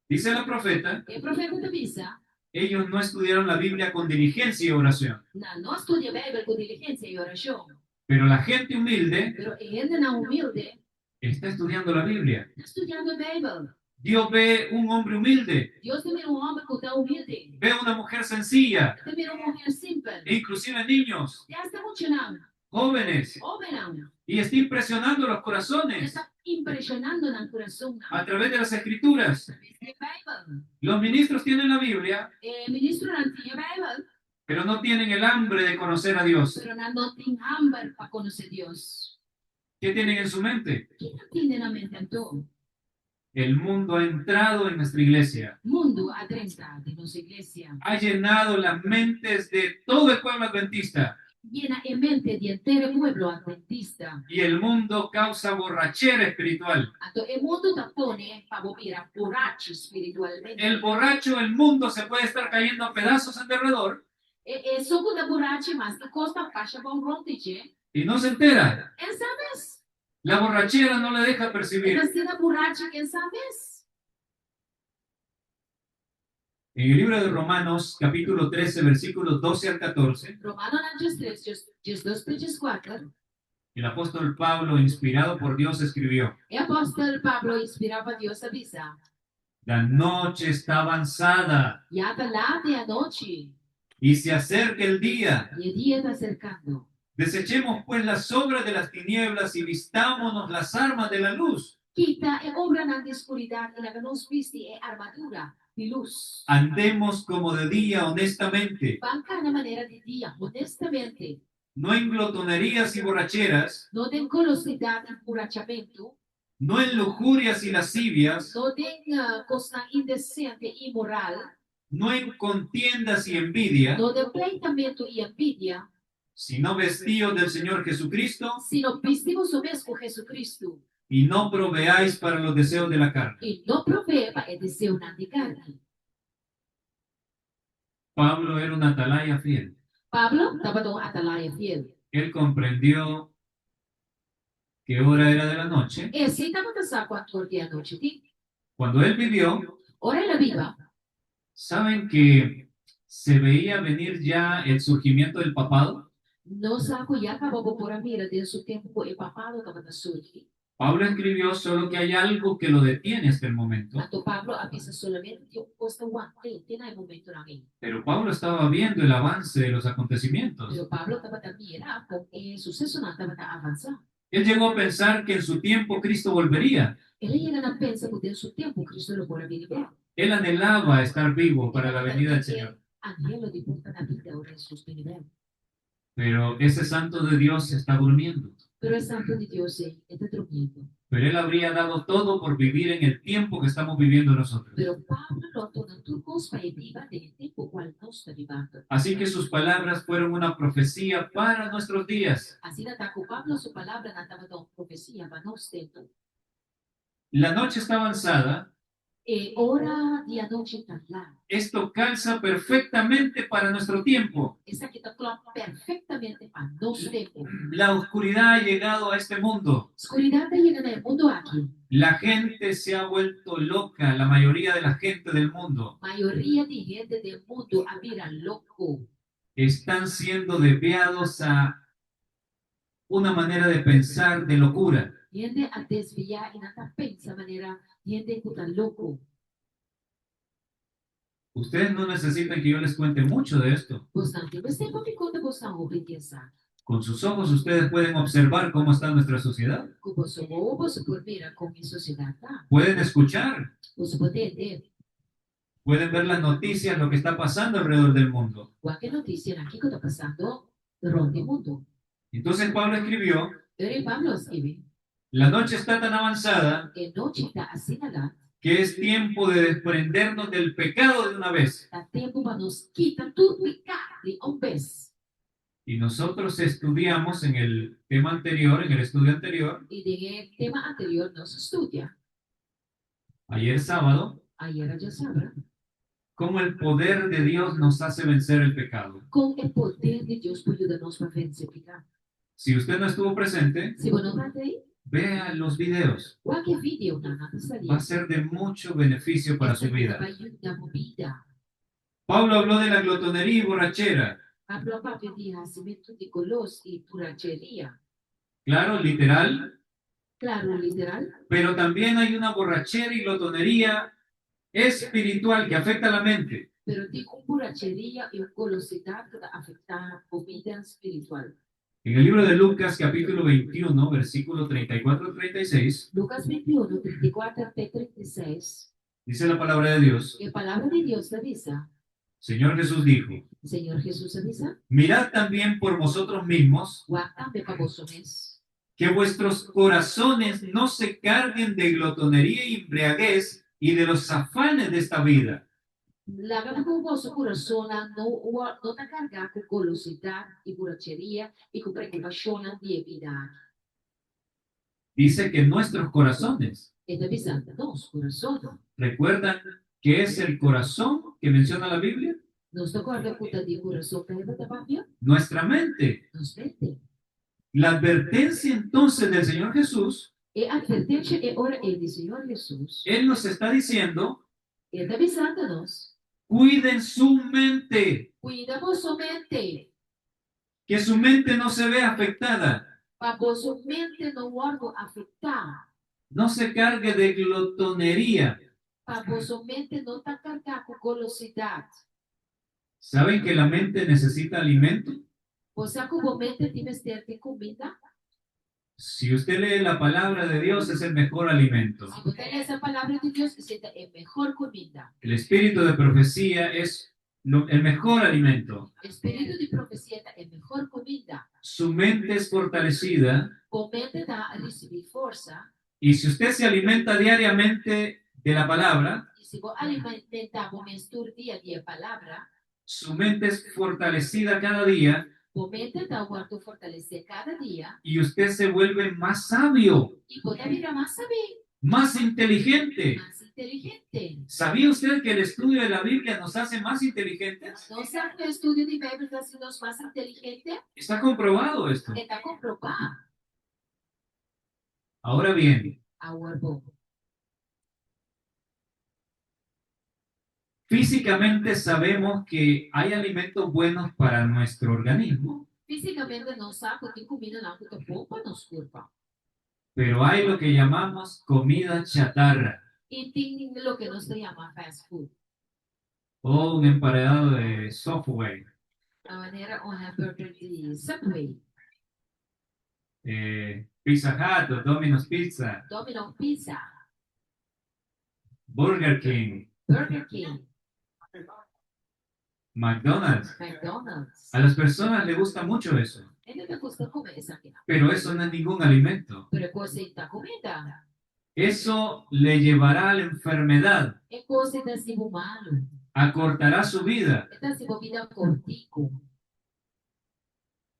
dice la profeta, e profeta ta bisa, ellos no estudiaron la Biblia con diligencia y oración. Nan no a studia Beibel ku diligensia i orashon. Pero la gente humilde Pero e hendenan humilde está estudiando la Biblia. ta studiando e Beibel. Dios ve un hombre humilde. Dios ta mira un hòmber ku ta humilde. Ve una mujer sencilla. E ta mira un muher simpel. E inclusive niños. Te asta muchanan. Jóvenes. Hóbennan. Y está impresionando los corazones. E ta impreshonando nan kurasonnan. A través de las escrituras. A traves di e Beibel. Los ministros tienen la Biblia. E ministronan tin e Beibel. Pero no tienen el hambre de conocer a Dios. Pero nan no tin hamber pa konosé Dios. Ke tienen en su mente? Ki nan tin den nan mente anto? El mundo ha entrado en nuestra iglesia. Mundu a drenta den nos iglesia. Ha llenado las mentes de todo el pueblo adventista. Yena e mente di henter e pueblo adventista. Y el mundo causa borrachera espiritual. Anto e mundu ta pone pa bo bira burachi spiritualmente. El borracho el mundo se puede estar cayendo a pedazos en derredor. E esun ku ta burachi mas ke kos ta basha bon rònt di dje. Y no se entera. En sa mes. La borrachera no le deja percibir. E ta asina burachi ku en sa mes. En el libro de Romanos, capítulo 13, versículos 12 al 14, Romanonan 13, 12 te 14, el apóstol Pablo, inspirado por Dios, escribió: E apòstel Pablo, inspirá pa Dios, a bisa: La noche está avanzada Ya ta lat di anochi, y se acerca el día. I e dia ta aserkando. Desechemos pues las obras de las tinieblas y vistámonos las armas de la luz. Kita e obranan di skuridat i laga nos bisti e armadura di lus. Andemos como de día honestamente, Ban kana manera di dia, honestamente, no en glotonerías y borracheras, no den golosidat i burachamentu, no en lujurias y lascivias, no den kosnan indesente i inmoral, no en contiendas y envidia, no den pleitamentu i envidia, sino vestíos del Señor Jesucristo sino bisti boso mes ku Jesucristo y no proveáis para los deseos de la carne. I no proveé pa e deseonan di karni. Pablo era un atalaya fiel. Pablo tabata un atalaya fiel. Él comprendió qué hora era de la noche. E sí tabata sa kuantu or di anochi tin. Cuando él vivió, Ora el a biba, ¿saben que se veía venir ya el surgimiento del papado? Nos sa ku ya kaba bo por a mira den su tempu ku e papado tabata surgi. Pablo escribió solo que hay algo que lo detiene hasta el momento. Anto Pablo a bisa solamente tin un kos ta want'é te na e momentonan ei. Pero Pablo estaba viendo el avance de los acontecimientos. Pero Pablo tabata mira kon e susesonan tabata avansá. Él llegó a pensar que en su tiempo Cristo volvería. El a yega na pensa ku den su tempu Cristo lo por a bini bèk. Él anhelaba estar vivo E para la tabata venida del tin e Señor. anhelo di por ta na bida ora Hesus bini bèk. Pero ese santo de Dios está durmiendo. Pero e santo di Dios ei, e ta drumiendo. Pero él habría dado todo por vivir en el tiempo que estamos viviendo nosotros. Pero Pablo lo a duna tur kos pa e biba den e tempu kual nos ta bibando. Así que sus palabras fueron una profecía para nuestros días. Asina ta ku Pablo su palabranan tabata un profesia pa nos tempu. La noche está avanzada. E ora di anochi ta lat. Esto calza perfectamente para nuestro tiempo. Esaki ta klòp perfektamente pa nos tempu. La oscuridad ha llegado a este mundo. Skuridat a yega na e mundu aki. La gente se ha vuelto loca, la mayoría de la gente del mundo. Mayoria di hende den mundu a bira loko. Están siendo desviados a una manera de pensar de locura. Hende a desviá i nan ta pensa manera hende ku ta loko. Ustedes no necesitan que yo les cuente mucho de esto. Bosnan tin mester pa mi konta bosnan hopi di esaki. Con sus ojos ustedes pueden observar cómo está nuestra sociedad. Ku boso wowo boso por mira kon e sosiedat ta. Pueden escuchar. Boso por tende. Pueden ver las noticias, lo que está pasando alrededor del mundo. Wak e notisianan kiko ta pasando rònt di mundu. Entonces Pablo escribió, Pero e Pablo a skibi. La noche está tan avanzada E nochi ta asina lat. que es tiempo de desprendernos del pecado de una vez. Ta tempu pa nos kita tur piká di un bes. Y nosotros estudiamos en el tema anterior, en el estudio anterior, I den e tema anterior nos a studia. Ayer sábado, Ayera djasabra. Cómo el poder de Dios nos hace vencer el pecado. Kon e poder di Dios por yuda nos pa vense piká. Si usted no estuvo presente, Si bo no tabata ei, vea los videos. wak e videonan, nan ta sali. Va a ser de mucho beneficio para su Esaki ta vida. bai yuda bo bida. Pablo habló de la glotonería y borrachera. Pablo a papia di hasimentu di golos i buracheria. Claro, literal. Claro, literal. Pero también hay una borrachera y glotonería espiritual que afecta la mente. Pero tin un buracheria i un golosidat ku ta afektá bo bida spiritual. En el libro de Lucas, capítulo 21, versículo 34 al 36, Lucas 21, 34 te 36. dice la palabra de Dios. E palabra di Dios ta bisa. Señor Jesús dijo, Señor Jesús a bisa. Mirad también por vosotros mismos, Wak tambe pa boso mes. que vuestros corazones no se carguen de glotonería y embriaguez y de los afanes de esta vida. Laga ku boso kurasonnan no no ta kargá ku golosidat i buracheria i ku preokupashonnan di e bida aki. Dice que nuestros corazones. E ta bisa nos kurasonnan. Recuerdan que es el corazón que menciona la Biblia? Nos ta kòrda ku ta di kurason Beibel ta papia? Nuestra mente. Nos mente. La advertencia entonces del Señor Jesús. E advertencia e ora ei di Señor Jesús. Él nos está diciendo. E ta bisando nos. Cuiden su mente. Kuida boso mente. Que su mente no se vea afectada. Pa boso mente no wòrdu afektá. No se cargue de glotonería. Pa boso mente no ta kargá ku golosidat. Saben que la mente necesita alimento? Bo sa ku bo mente tin mester di kuminda? Si usted lee la palabra de Dios es el mejor alimento. Si bo ta lesa Palabra di Dios, esei ta e mehor kuminda. El espíritu de profecía es lo, el mejor alimento. E spiritu di profesia ta e mehor kuminda. Su mente es fortalecida. Bo mente ta risibí forsa. Y si usted se alimenta diariamente de la palabra, I si bo alimentá bo mes tur dia di e Palabra, su mente es fortalecida cada día. Bo mente ta wòrdu fortalesé kada dia. Y usted se vuelve más sabio. I bo ta bira mas sabí. Más inteligente. Mas inteligente. ¿Sabía usted que el estudio de la Biblia nos hace más inteligentes? Bo sa ku e estudio di Beibel ta hasi nos mas inteligente? Está comprobado esto. E ta komprobá. Ahora bien. Awor bon. Físicamente sabemos que hay alimentos buenos para nuestro organismo. Físikamente nos sa ku tin kumindanan ku ta bon pa nos kurpa. Pero hay lo que llamamos comida chatarra. I tin loke nos ta yama fast food. O un emparedado de Subway. Manera un hamburger di Subway. Pizza Hut o Domino's Pizza. Domino's Pizza. Burger King. Burger King. McDonald's. McDonald's. A las personas les gusta mucho eso. Hende ta gusta kome esaki. Pero eso no es ningún alimento. Pero e kos ei no ta kuminda. Eso le llevará a la enfermedad. E kos ei ta hasi bo malu. Acortará su vida. E ta hasi bo bida kortiku.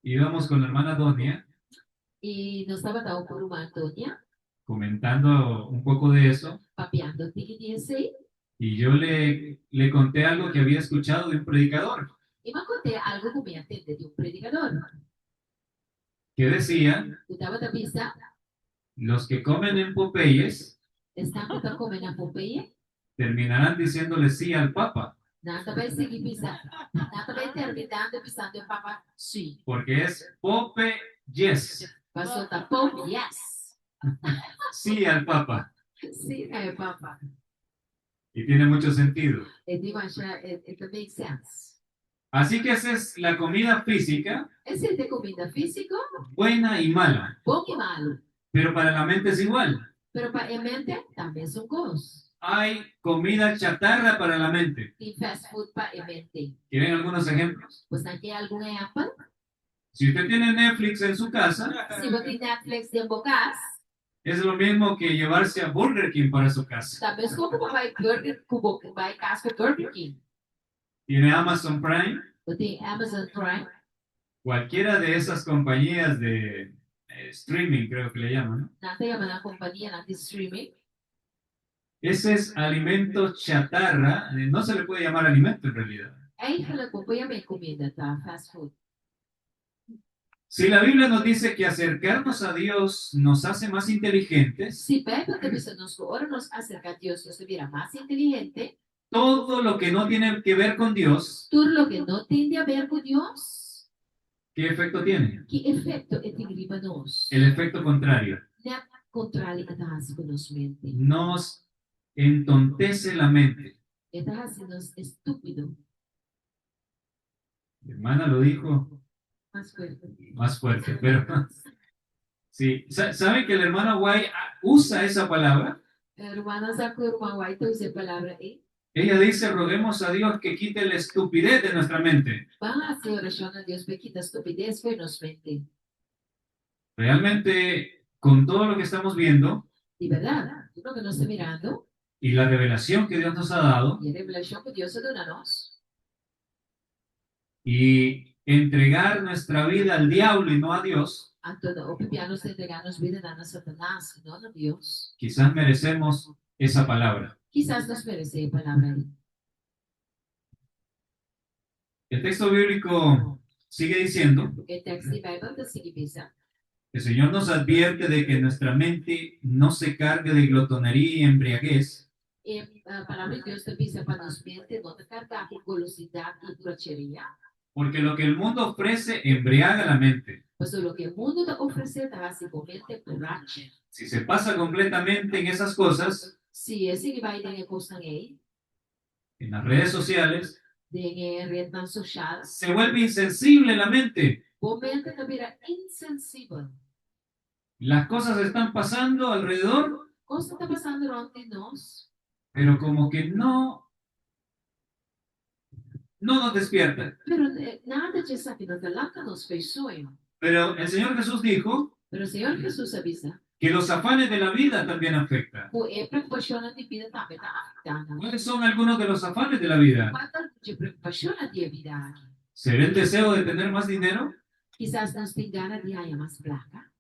Íbamos con la hermana Donia. I nos tabata ku ruman Donia. Comentando un poco de eso. Papiando tiki di esei. Y yo le, le conté algo que había escuchado de un predicador. I m'a kont'é algu ku mi a tende di un predikador. Que decía, Ku tabata bisa. Los que comen en Popeyes Esnan ku ta kome na Popeye. terminarán diciéndole sí al Papa. Nan ta bai sigui bisa, nan ta bai terminando bisando e Papa sí. Porque es Pope Yes. Paso ta Pope Yes. Sí al Papa. Sí na e Papa. Y tiene mucho sentido. E tin masha, e ta make sense. Así que esa es la comida física. Esei ta e kuminda físiko. Buena y mala. Bon i malu. Pero para la mente es igual. Pero pa e mente ta mesun kos. Hay comida chatarra para la mente. Tin fast food pa e mente. ¿Quieren algunos ejemplos? Boso ke algun ehèmpel? Si usted tiene Netflix en su casa, Si bo tin Netflix den bo kas, es lo mismo que llevarse a Burger King para su casa. Ta meskos ku bo bai Burger ku bo bai kas ku Burger King. Tiene Amazon Prime? Bo tin Amazon Prime? Cualquiera de esas compañías de streaming, creo que le llaman, ¿no? Nan ta yama nan kompanianan di streaming. Ese es alimento chatarra, no se le puede llamar alimento en realidad. Eigenlijk bo por yama e kuminda ta fast food. Si la Biblia nos dice que acercarnos a Dios nos hace más inteligentes, Si Beibel ta bisa nos ku ora nos aserká Dios nos ta bira mas inteligente, todo lo que no tiene que ver con Dios, tur loke no tin di haber ku Dios, ¿qué efecto tiene? Ki efekto e tin riba nos? El efecto contrario. Nèt kontrali e ta hasi ku nos mente. Nos entontece la mente. E ta hasi nos estúpido. Mi hermana lo dijo Mas fuerte. Más fuerte, pero sí. ¿Saben que la hermana White usa esa palabra? Rumannan sa ku ruman White ta usa e palabra ei. Ella dice, roguemos a Dios que quite la estupidez de nuestra mente. Ban hasi orashon na Dios pa e kita stupides for nos mente. Realmente, con todo lo que estamos viendo, Di bèrdat, tur loke nos ta mirando, y la revelación que Dios nos ha dado, i e revelashon ku Dios a duna nos, y entregar nuestra vida al diablo y no a Dios, Anto no hopi bia nos ta entregá nos bidanan na Satanas i no na Dios. Quizás merecemos esa palabra. Kisas nos meresé e palabra ei. El texto bíblico sigue diciendo. E tekst di Beibel ta sigui bisa. El Señor nos advierte de que nuestra mente no se cargue de glotonería y embriaguez. E Palabra di Dios ta bisa pa nos mente no ta kargá ku golosidat i buracheria. Porque lo que el mundo ofrece embriaga la mente. Pasobra loke e mundu ta ofresé ta hasi bo mente burachi. Si se pasa completamente en esas cosas. Si e sigui bai den e kosnan ei. En las redes sociales. Den e retnan soshal. Se vuelve insensible la mente. Bo mente ta bira insensibel. Las cosas están pasando alrededor. Kosnan ta pasando rònt di nos. Pero como que no no nos despierta. Pero nada dje esaki no ta lanta nos fe soño. Pero el Señor Jesús dijo. Pero Señor Jesús a bisa. Que los afanes de la vida también afectan. Ku e preokupashonnan di bida tambe ta afektá nan. Cuáles son algunos de los afanes de la vida? Kua ta algun dje preokupashonnan di e bida aki? Será el deseo de tener más dinero? Kisas nos tin gana di haña mas plaka.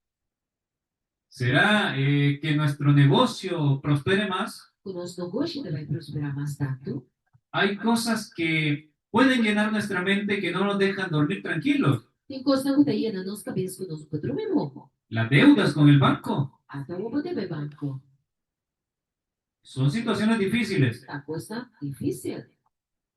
Será que nuestro negocio prospere mas? Ku nos nogoshi ta bai prosperá mas tantu? Hay cosas que pueden llenar nuestra mente que no nos dejan dormir tranquilos. Tin kosnan ku ta yena nos kabes ku nos no por drumi moho. Las deudas con el banco. Ata bo bo debe banko. Son situaciones difíciles. Ta kosnan difísil.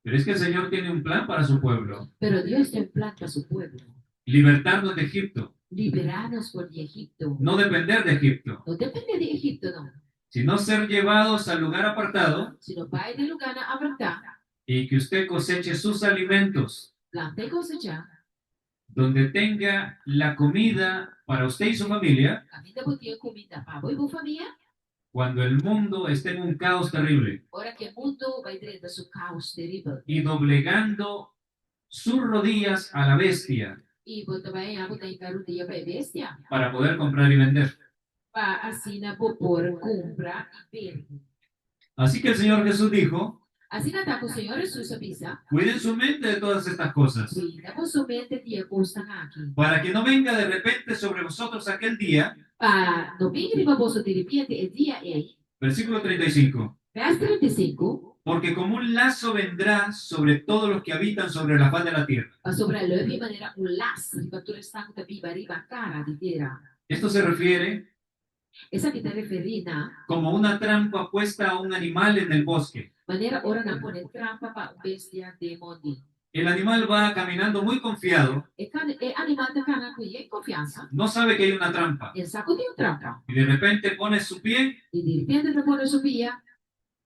Pero es que el Señor tiene un plan para su pueblo. Pero Dios tin un plan pa su pueblo. Libertarnos de Egipto. Liberá nos for di Egipto. No depender de Egipto. No dependé di Egipto no. Sino ser llevados al lugar apartado. Sino bai den lugánan apartá. Y que usted coseche sus alimentos. Planta i kosechá. Donde tenga la comida para usted y su familia. Kaminda bo tin e kuminda pa bo i bo famia. Cuando el mundo esté en un caos terrible. Ora ku e mundu bai drenta su kaos teribel. Y doblegando sus rodillas a la bestia. I bo ta bai haña bo ta hinka rudia pa e bestia. Para poder comprar y vender. Pa asina bo por kumpra i bende. Así que el Señor Jesús dijo. Asina ta ku Señor Hesus a bisa. Cuiden su mente de todas estas cosas. Cuida boso mente di e kosnan aki. Para que no venga de repente sobre vosotros aquel día. Pa no bin riba boso diripiente e dia ei. Versículo 35. Vers 35. Porque como un lazo vendrá sobre todos los que habitan sobre la faz de la tierra. Pasobra lo e bin manera un las riba tur esnan ku ta biba riba kara di tera. Esto se refiere Esaki ta referí na. Como una trampa puesta a un animal en el bosque. Manera ora nan pone trampa pa un bestia den mondi. El animal va caminando muy confiado. E e animal ta kana ku yen konfiansa. No sabe que hay una trampa. E sa ku tin un trampa. Y de repente pone su pie. I direpente ta pone su pia.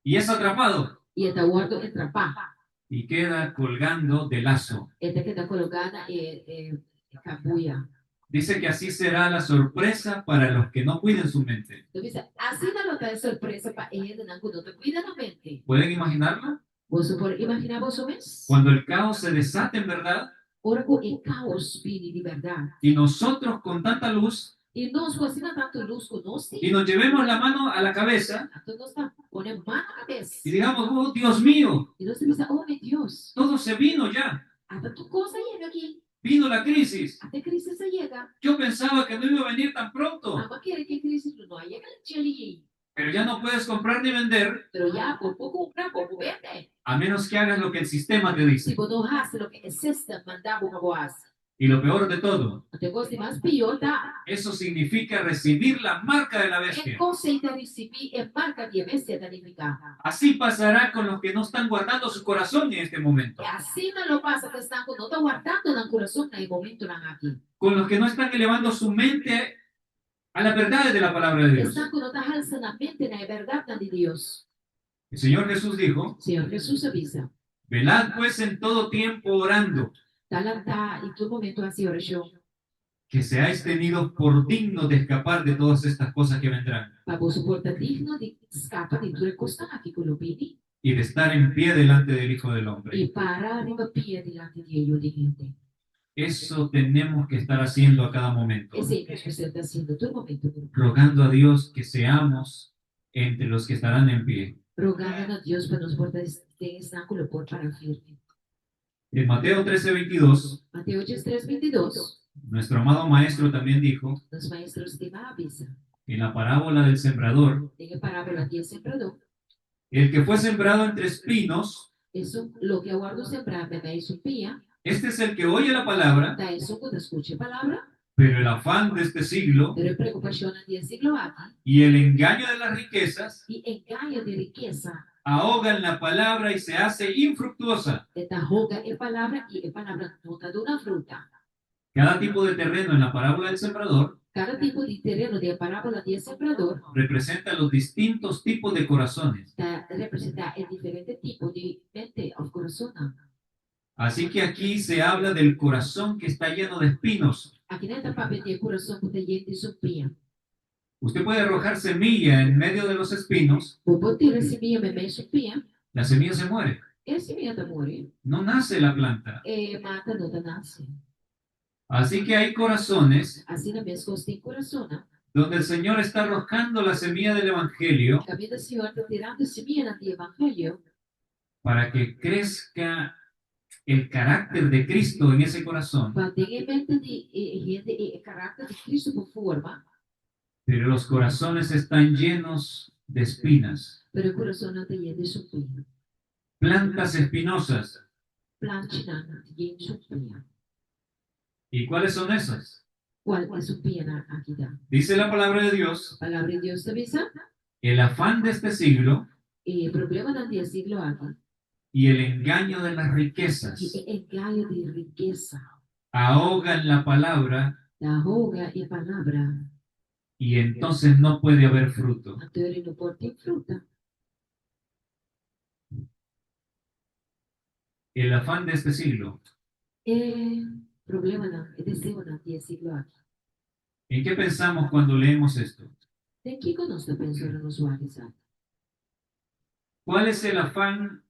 Y es atrapado. I e ta wòrdu entrapá. Y queda colgando del lazo. E ta keda kologá na e e kabuya. Dice que así será la sorpresa para los que no cuiden su mente. Ta bisa, Asina lo ta e sorpresa pa e hendenan ku no ta kuida nan mente. Pueden imaginarlo? Boso por imaginá boso mes? Cuando el caos se desate en verdad. Ora ku e kaos bini di bèrdat. Y nosotros con tanta luz. I nos ku asina tantu lus ku nos tin. Y nos llevemos la mano a la cabeza. Anto nos ta pone man na kabes. Y digamos, Oh, Dios mío. I nos ta bisa, Oh, mi Dios. Todo se vino ya. Ata tur kos a yega aki. Vino la crisis. Ata e crisis a yega. Yo pensaba que no iba a venir tan pronto. Amo a kere ku e crisis lo no a yega djeli. Pero ya no puedes comprar ni vender. Pero ya bo por cumpra, bo por bende. A menos que hagas lo que el sistema te dice. Si bo no haci loke e sistem manda bo pa bo haci. Y lo peor de todo. Anto e cos di mas pior ta. Eso significa recibir la marca de la bestia. E cos ei ta ricibi e marca di e bestia ta nifica. Así pasará con los que no están guardando su corazón en este momento. E asina lo pasa pa esnan cu no ta wardando nan curason na e momentonan aki. Con los que no están elevando su mente A las verdades de la palabra de Dios. Esnan ku no ta halsa nan mente na e bèrdatnan di Dios. El Señor Jesús dijo. Señor Jesús a bisa. Velad pues en todo tiempo orando. Ta lantá i tur momento hasi orashon. Que seáis tenidos por dignos de escapar de todas estas cosas que vendrán. Pa boso por ta digno di skapa di tur e kosnan aki ku lo bini. Y de estar en pie delante del Hijo del Hombre. I para riba pia dilanti di e Yu di hende. Eso tenemos que estar haciendo a cada momento. Esei nos mester ta haciendo tur momento, mi ruman. Rogando a Dios que seamos entre los que estarán en pie. Rogando na Dios pa nos por ta den esnan cu lo por para firme. En Mateo 13, 22. Mateo 13, 22. Nuestro amado Maestro también dijo. Nos Maestro stima a bisa. En la parábola del sembrador. Den e parábola di e sembradó. El que fue sembrado entre espinos. Esun loke a wòrdu sembrá meimei su pia. Este es el que oye la palabra. Ta esun ku ta skucha e palabra. Pero el afán de este siglo Pero e preokupashonnan di e siglo aki y el engaño de las riquezas i engaño di rikesa ahogan la palabra y se hace infructuosa. E ta hoga e palabra i e palabra no ta duna fruta. Cada tipo de terreno en la parábola del sembrador Kada tipo di tereno den e parábola di e sembrador representa los distintos tipos de corazones. ta representá e diferente tipo di mente òf kurasonnan. Así que aquí se habla del corazón que está lleno de espinos. Akinan ta papia di e kurason ku ta yen di sumpiña. Usted puede arrojar semilla en medio de los espinos. Bo por tira simia meimei sumpiña. La semilla se muere. E simia ta muri. No nace la planta. E mata no ta nase. Así que hay corazones Asina meskos tin kurasonnan. donde el Señor está arrojando la semilla del Evangelio Kaminda Señor ta tirando simianan di Evangelio. para que crezca el carácter de Cristo en ese corazón. Pa den e mente di e hende e karakter di Cristo por forma. Pero los corazones están llenos de espinas. Pero e kurasonnan ta yen di sumpiña. Plantas espinosas. Planchinan yen sumpiña. ¿Y cuáles son esas? Cual e sumpiñanan aki ta? Dice la palabra de Dios. Palabra di Dios ta bisa. El afán de este siglo. E problemanan di e siglo aki. Y el engaño de las riquezas. I e engaño di rikesa. Ahogan la palabra. Ta ahoga e palabra. Y entonces no puede haber fruto. Anto eri no por tin fruta. El afán de este siglo. E problemanan, e deseonan di e siglo aki. ¿En qué pensamos cuando leemos esto? Den kiko nos ta pensa ora nos wak esaki? ¿Cuál es el afán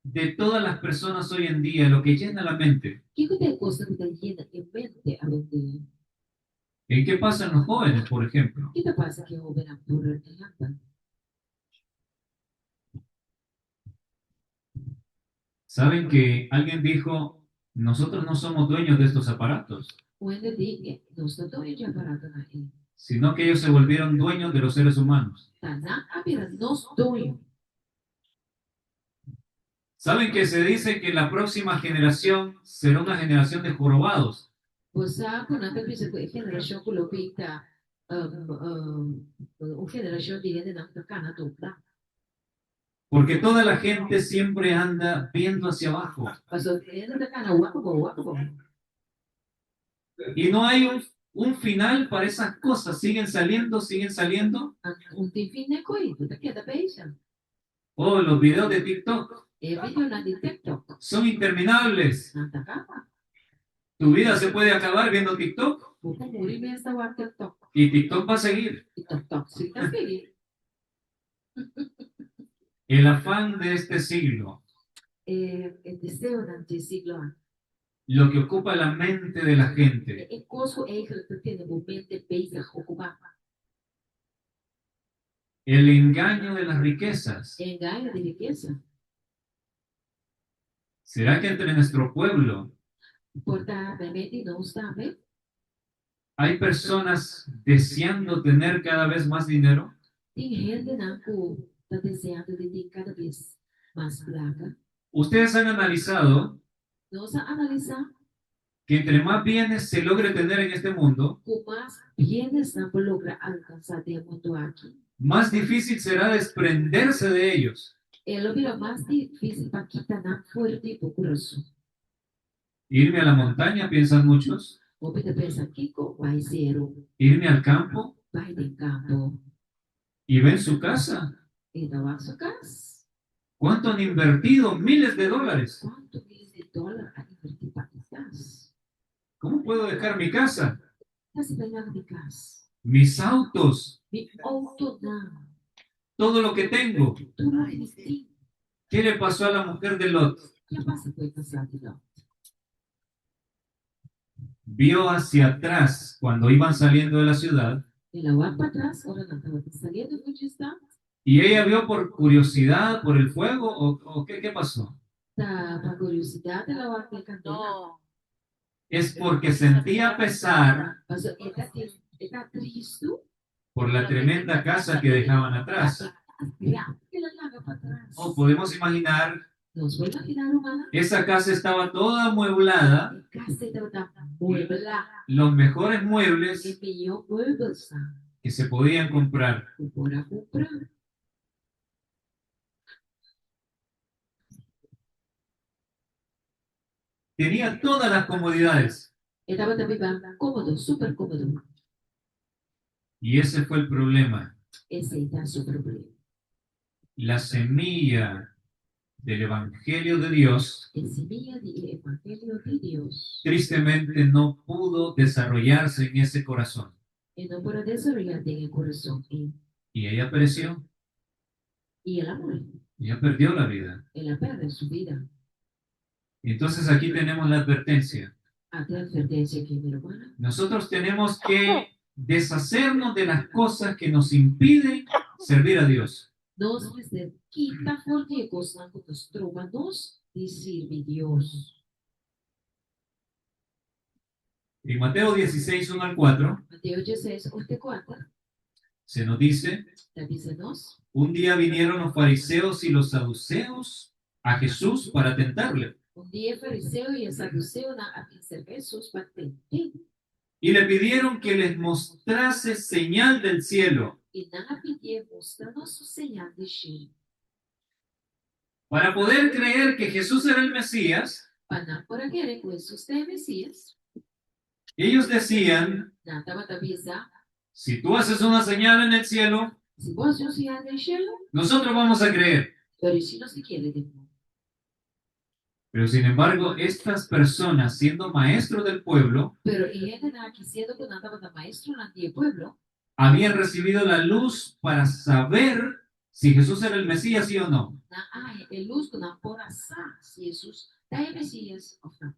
de todas las personas hoy en día, lo que llena la mente? Kiko ta e kosnan ku ta yena e mente awendia? ¿En qué pasan los jóvenes, por ejemplo? Ki ta pasa ku e hóbennan, por ehèmpel? Saben que alguien dijo, nosotros no somos dueños de estos aparatos. Un hende di, Nos no doño dje aparatonan ei. Sino que ellos se volvieron dueños de los seres humanos. Ta nan a bira nos doño. Saben que se dice que la próxima generación será una generación de jorobados. Bo sa ku nan ta bisa ku e generashon ku lo bin ta un generashon di hendenan ku ta kana dobla. Porque toda la gente siempre anda viendo hacia abajo. Pasobra tur hende ta kana wak abou, wak abou. Y no hay un, un final para esas cosas. Siguen saliendo, siguen saliendo. Un tin fin n'e koe, bo ta keda bezig. Oh, los videos de TikTok. E videonan di TikTok. Son interminables. Nan ta kaba. Tu vida se puede acabar viendo TikTok. Bo por muri mes ta wak TikTok. Y TikTok va a seguir. Y TikTok si ta sigui. El afán de este siglo. E deseonan dje siglo aki. Lo que ocupa la mente de la gente. E kos ku eigenlijk ta tene bo mente bezig, okupá. El engaño de las riquezas. E engaño di rikesa. ¿Será que entre nuestro pueblo Por ta meimei di nos tambe? hay personas deseando tener cada vez más dinero? Tin hendenan ku ta deseando di tin kada bes mas plaka. Ustedes han analizado Nos a analisá que entre más bienes se logre tener en este mundo, ku mas bienes nan por logra alkansá den e mundu aki, más difícil será desprenderse de ellos. E lo bira mas difísil pa kita nan for di bo kurason. Irme a la montaña, piensan muchos. Hopi ta pensa, Kiko bai seru? Irme al campo. Bai den kampo. Y ven su casa. E ta wak su kas. Cuánto han invertido? Miles de dólares. Kuantu miles di dòler a invertí pa e kas? Cómo puedo dejar mi casa? Ta si bai laga mi kas? Mis autos. Mi outonan. Todo lo que tengo. Tur loke mi tin. Qué le pasó a la mujer de Lot? Ke a pasa ku e kasá di Lot? Vio hacia atrás cuando iban saliendo de la ciudad. El a wak patras ora nan tabata saliendo for dje stad. Y ella vio por curiosidad, por el fuego, o, o qué, qué pasó? Ta pa curiosidad el a wak e candela? Es porque sentía pesar Pasobra e ta tin, e ta tristu. por la tremenda casa que dejaban atrás. Pa e kas grandi ku el a laga patras. O podemos imaginar. Nos por imaginá, rumannan? Esa casa estaba toda amueblada, E kas ei tabata mueblá, los mejores e muebles mihó muebelsnan que se podían comprar. ku por a kumpra. Tenía todas las comodidades. E tabata biba kómodo, super kómodo. Y ese fue el problema. Esei ta su problema. La semilla del Evangelio de Dios E simia di e Evangelio di Dios. tristemente no pudo desarrollarse en ese corazón. E no por a desaroyá den e kurason ei. Y ella pereció, I el a muri. ella perdió la vida. El a pèrdè su bida. Entonces aquí tenemos la advertencia. Ata e atvertensia aki, mi rumannan. Nosotros tenemos que deshacernos de las cosas que nos impiden servir a Dios. Nos mester kita for di e kosnan ku ta stroba nos di sirbi Dios. En Mateo 16, 1 al 4, Mateo diesseis, un te kuater, se nos dice, ta bisa nos, un día vinieron los fariseos y los saduceos a Jesús para tentarle. Un dia e fariseo i e saduseonan a bin serka Hesus pa tent'é. Y le pidieron que les mostrase señal del cielo. I nan a pidié mustra nos un señal di shelu. Para poder creer que Jesús era el Mesías, Pa nan por a kere ku Hesus ta e Mesías, ellos decían, nan tabata bisa, Si tú haces una señal en el cielo, Si bo hasi un señal den shelu, nosotros vamos a creer. pero si nos ta kere den bo. Pero sin embargo, estas personas, siendo maestros del pueblo, Pero e hendenan aki, siendo ku nan tabata maestronan di e pueblo, habían recibido la luz para saber si Jesús era el Mesías, sí o no. Nan a haña e lus ku nan por a sa si Hesus ta e Mesías òf no.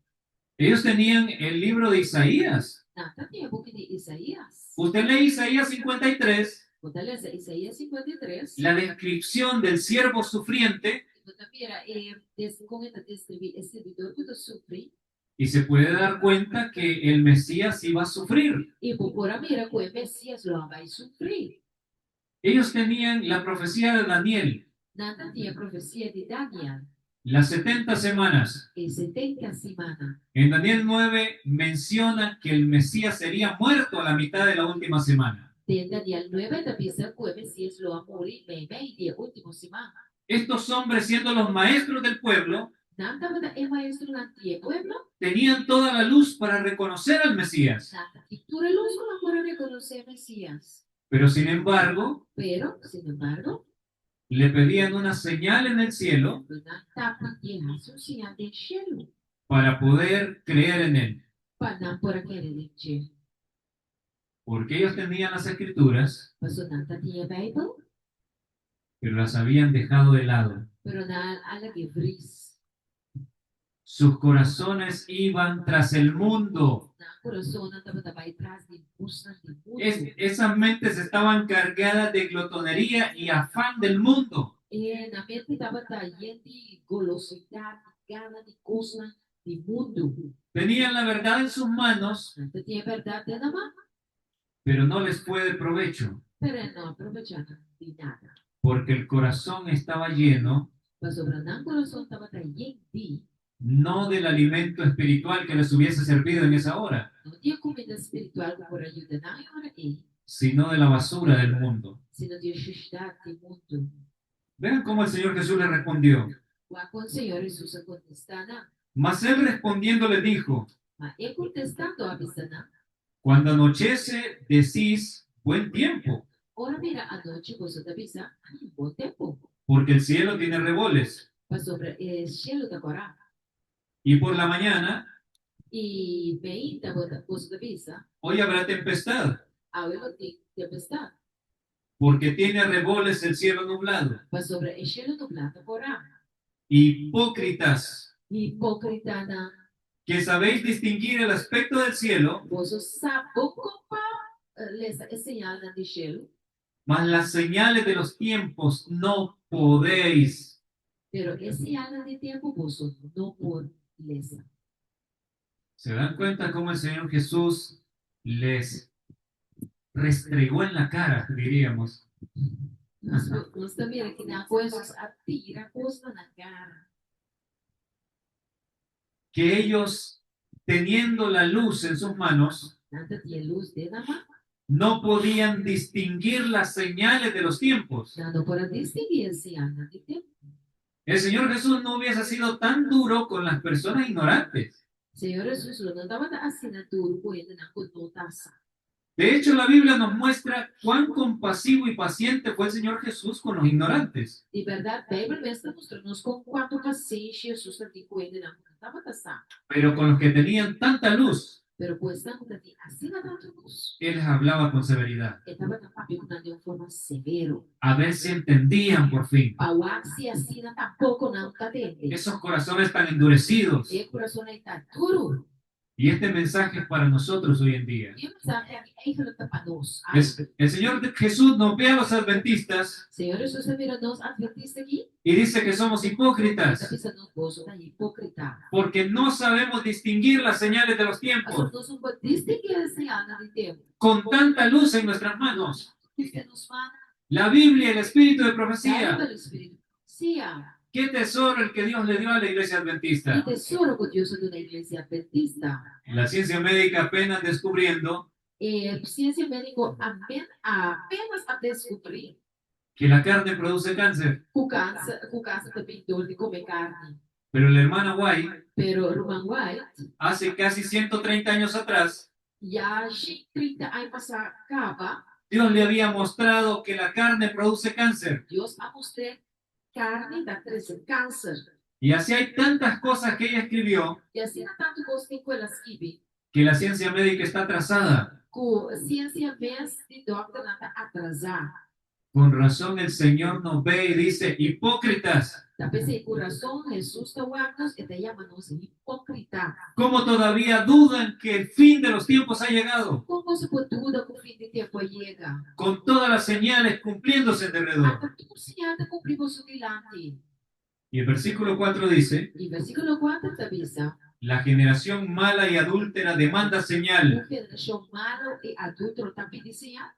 Ellos tenían el libro de Isaías. Nan ta tin e buki di Isaías. Usted lee Isaías 53, Bo ta lesa Isaías 53. la descripción del siervo sufriente. I bo ta mira e des kon e ta deskribí e sirbidor ku ta sufri. Y se puede dar cuenta que el Mesías iba a sufrir. I bo por a mira ku e Mesías lo a bai sufri. Ellos tenían la profecía de Daniel. Nan ta tin e profesia di Daniel. Las 70 semanas. E setenta simana. En Daniel 9 menciona que el Mesías sería muerto a la mitad de la última semana. Den Daniel nuebe ta bisa ku e Mesías lo a muri meimei di e último siman. Estos hombres, siendo los maestros del pueblo, Nan tabata e maestronan di e pueblo. tenían toda la luz para reconocer al Mesías. Nan ta tin tur e lus ku nan por a rekonosé e Mesías. Pero sin embargo, Pero, sin embargo, le pedían una señal en el cielo Pero nan ta pidié hasi un señal den shelu para poder creer en él. pa nan por a kere den dje. Porque ellos tenían las escrituras, Pasobra nan ta tin e Beibel, pero las habían dejado de lado. pero nan a lag'é vris. Sus corazones iban tras el mundo. Nan kurasonnan tabata bai tras di busnan di mundu. Es, esas mentes estaban cargadas de glotonería y afán del mundo. E nan mente tabata yen di golosidat, di gana di kosnan di mundu. Tenían la verdad en sus manos, Nan ta tin e bèrdat den nan man, pero no les fue de provecho, pero e no a probechá nan di nada. porque el corazón estaba lleno Pasobra nan kurason tabata yen di. no del alimento espiritual que les hubiese servido en esa hora, No di e kumida spiritual ku por a yuda nan e ora ei, sino de la basura del mundo. sino di e shushidat di mundu. Vean cómo el Señor Jesús le respondió. Wak kon Señor Hesus a kontestá nan. Mas él respondiendo le dijo, Ma e kontestando a bisa nan, Cuando anochece decís buen tiempo, Ora bira anochi boso ta bisa, Ai, bon tempu, porque el cielo tiene reboles. pasobra e shelu ta kòrá. Y por la mañana, I meinta bo ta, boso ta bisa, hoy habrá tempestad, Awe lo tin tempestat, porque tiene reboles el cielo nublado. pasobra e shelu nublá ta kòrá. Hipócritas, Hipócritanan, que sabéis distinguir el aspecto del cielo, boso sa bon kon pa lesa e señalnan di shelu, mas las señales de los tiempos no podéis. pero e señalnan di tempu boso no por lesa. ¿Se dan cuenta cómo el Señor Jesús les restregó en la cara, diríamos? Nos, nos ta mira kinan ku Hesus a tira kos na nan kara. Que ellos, teniendo la luz en sus manos, Nan tabatin e lus den nan man. no podían distinguir las señales de los tiempos. Nan no por a distinguí e señalnan di tempu. El Señor Jesús no hubiese sido tan duro con las personas ignorantes. Señor Hesus lo no tabata asina duru ku hendenan ku no ta sa. De hecho, la Biblia nos muestra cuán compasivo y paciente fue el Señor Jesús con los ignorantes. Di bèrdat, Beibel mes ta mustra nos kon kuantu pasenshi Hesus ta tin ku hendenan ku no tabata sa. Pero con los que tenían tanta luz, Pero ku esnan ku ta tin asina tantu lus, Él les hablaba con severidad. e tabata papia ku nan den un forma severo. A ver si entendían por fin. Pa wak si asina tampoko nan ta tende. Esos corazones tan endurecidos. E kurason ei ta duru. Y este mensaje es para nosotros hoy en día. E mensahe aki eigenlijk ta pa nos. El Señor Jesús nos ve a los adventistas Señor Hesus ta mira nos adventista aki y dice que somos i ta hipócritas bisa nos boso ta hipókrita. porque no sabemos distinguir las señales de los Pasobra tiempos nos no por distinguí e señalnan di tempu. con tanta luz en nuestras manos. Lus den nos mannan. La Biblia, el espíritu de profecía. Beibel, e spiritu di profesia. Qué tesoro el que Dios le dio a la iglesia Ki adventista. tesoro ku Dios a duna e iglesia adventista. La ciencia médica apenas descubriendo E siensia médiko amen apenas a deskubrí que la carne produce cáncer. ku kanser ku kanser ta bin dor di kome karni. Pero la hermana White, Pero ruman White, hace casi 130 años atrás, ya 130 aña pasá kaba, Dios le había mostrado que la carne produce cáncer. Dios a mustr'é karni ta trese kanser. Y así hay tantas cosas que ella escribió I asina tantu kos tin ku el a skibi, que la ciencia médica está atrasada. ku siensia mes di dòkternan ta atrasá. Con razón el Señor nos ve y dice, hipócritas, Ta p'esei ku rason Hesus ta wak nos, e ta yama nos hipókrita. ¿cómo todavía dudan que el fin de los tiempos ha llegado? Kon boso por duda ku fin di tempu a yega? Con todas las señales cumpliéndose en derredor. Ata tur señal ta kumpli boso dilanti. Y el versículo 4 dice, I versíkulo kuater ta bisa, La generación mala y adúltera demanda señal. Un generashon malu i adúltero ta pidi señal.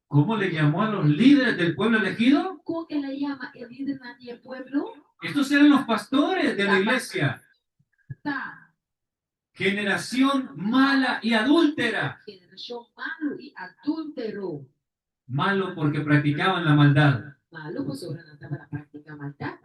¿Cómo le llamó a los líderes del pueblo elegido? Kon el a yama e lidernan di e pueblo? Estos eran los pastores de la iglesia. Ta Generación mala y adúltera. generashon malu i adúltero. Malo porque practicaban la maldad. Malu pasobra nan tabata praktiká maldat.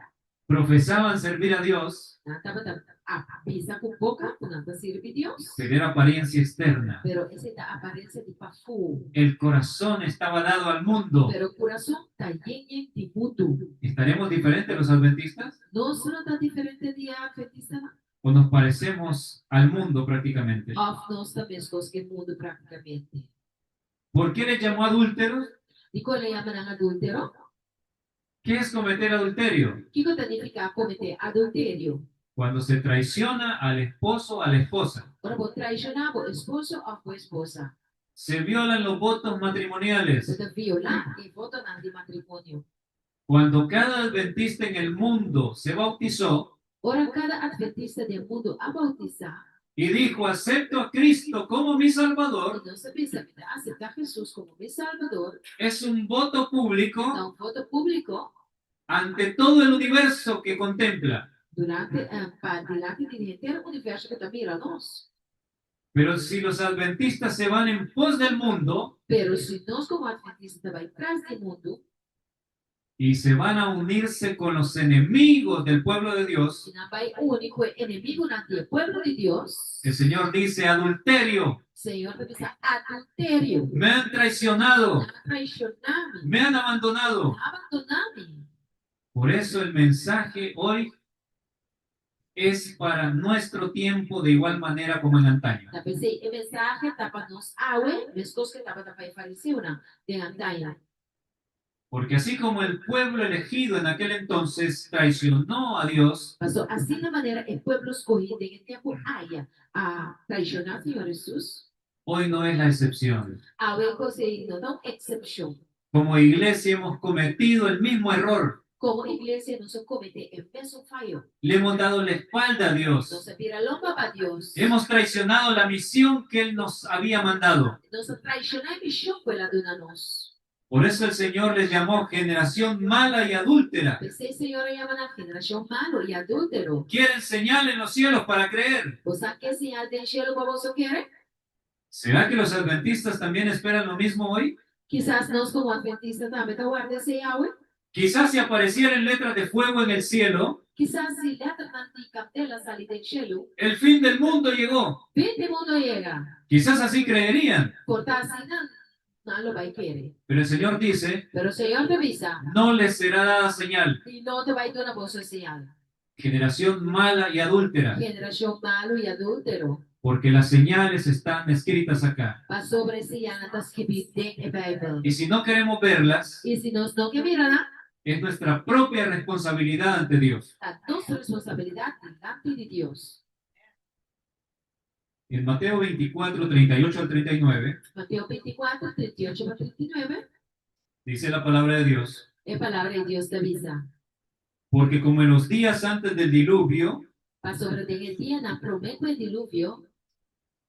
Profesaban servir a Dios, Nan tabata a bisa ku boka ku nan ta sirbi Dios, tener apariencia externa. pero esei ta aparensia di pafó. El corazón estaba dado al mundo. Pero kurason ta yen yen di mundu. ¿Estaremos diferentes los adventistas? Nos lo ta diferente di e atventistanan? ¿O nos parecemos al mundo prácticamente? Òf nos ta meskos ku e mundu práktikamente? ¿Por qué les llamó adúlteros? Dikon el a yama nan adúltero? ¿Qué es cometer adulterio? Kiko ta nifiká kometé adulterio? Cuando se traiciona al esposo o a la esposa. Ora bo traishoná bo esposo òf bo esposa. Se violan los votos Bo matrimoniales. ta violá e votonan di matrimonio. Cuando cada adventista en el mundo se bautizó Ora kada adventista den mundu a bautisá y dijo, acepto a Cristo como mi Salvador, i nos a bisa mi ta aseptá Hesus komo mi Salbador, es un voto público ta un voto públiko ante todo el universo que contempla. durante pa dilanti di henter universo ku ta mira nos. Pero si los adventistas se van en pos del mundo Pero si nos komo adventista ta bai tras di mundu y se van a unirse con los enemigos del pueblo de Dios, i nan bai uni ku e enemigunan di e pueblo di Dios, el Señor dice, adulterio, Señor ta bisa, Adulterio! me han traicionado, Nan a traishoná mi, me han abandonado. nan a abandoná mi. Por eso el mensaje hoy es para nuestro tiempo de igual manera como en antaño. Ta p'esei e mensahe ta pa nos awe, meskos ku e tabata pa e fariseonan den antaño. Porque así como el pueblo elegido en aquel entonces traicionó a Dios, Paso asina manera e pueblo skohí den e tempu aya a traishoná Señor Hesus, hoy no es la excepción. awe kos ei no ta un eksepshon. Como iglesia hemos cometido el mismo error. Komo iglesia nos a kometé e mesun fayo. Le hemos dado la espalda a Dios. Nos a bira lomba pa Dios. Hemos traicionado la misión que Él nos había mandado. Nos a traishoná e mishon ku El a duna nos. Por eso el Señor les llamó generación mala y adúltera. P'esei Señor a yama nan generashon malu i adúltero. Quieren señal en los cielos para creer. Boso a ke señal den shelu pa boso kere? ¿Será que los adventistas también esperan lo mismo hoy? Kisas nos komo adventista tambe ta warda esei awe? Quizás si aparecieran letras de fuego en el cielo, Kisas si lèternan di kandela sali den shelu, el fin del mundo llegó. Fin di mundu a yega. Quizás así creerían. Por ta asina nan lo bai kere. Pero el Señor dice, Pero Señor ta bisa, no les será dada señal. Mi no ta bai duna boso e señal. Generación mala y adúltera. Generashon malu i adúltero. Porque las señales están escritas acá. Pasobra e señalnan ta skibí den e Bijbel. Y si no queremos verlas, I si nos no ke mira nan, es nuestra propia responsabilidad ante Dios. Ta nos responsabilidat dilanti di Dios. En Mateo 24, 38 al 39. Mateo 24, 38 pa 39. Dice la palabra de Dios. E palabra di Dios ta bisa. Porque como en los días antes del diluvio. Pasobra den e dianan promé ku e diluvio.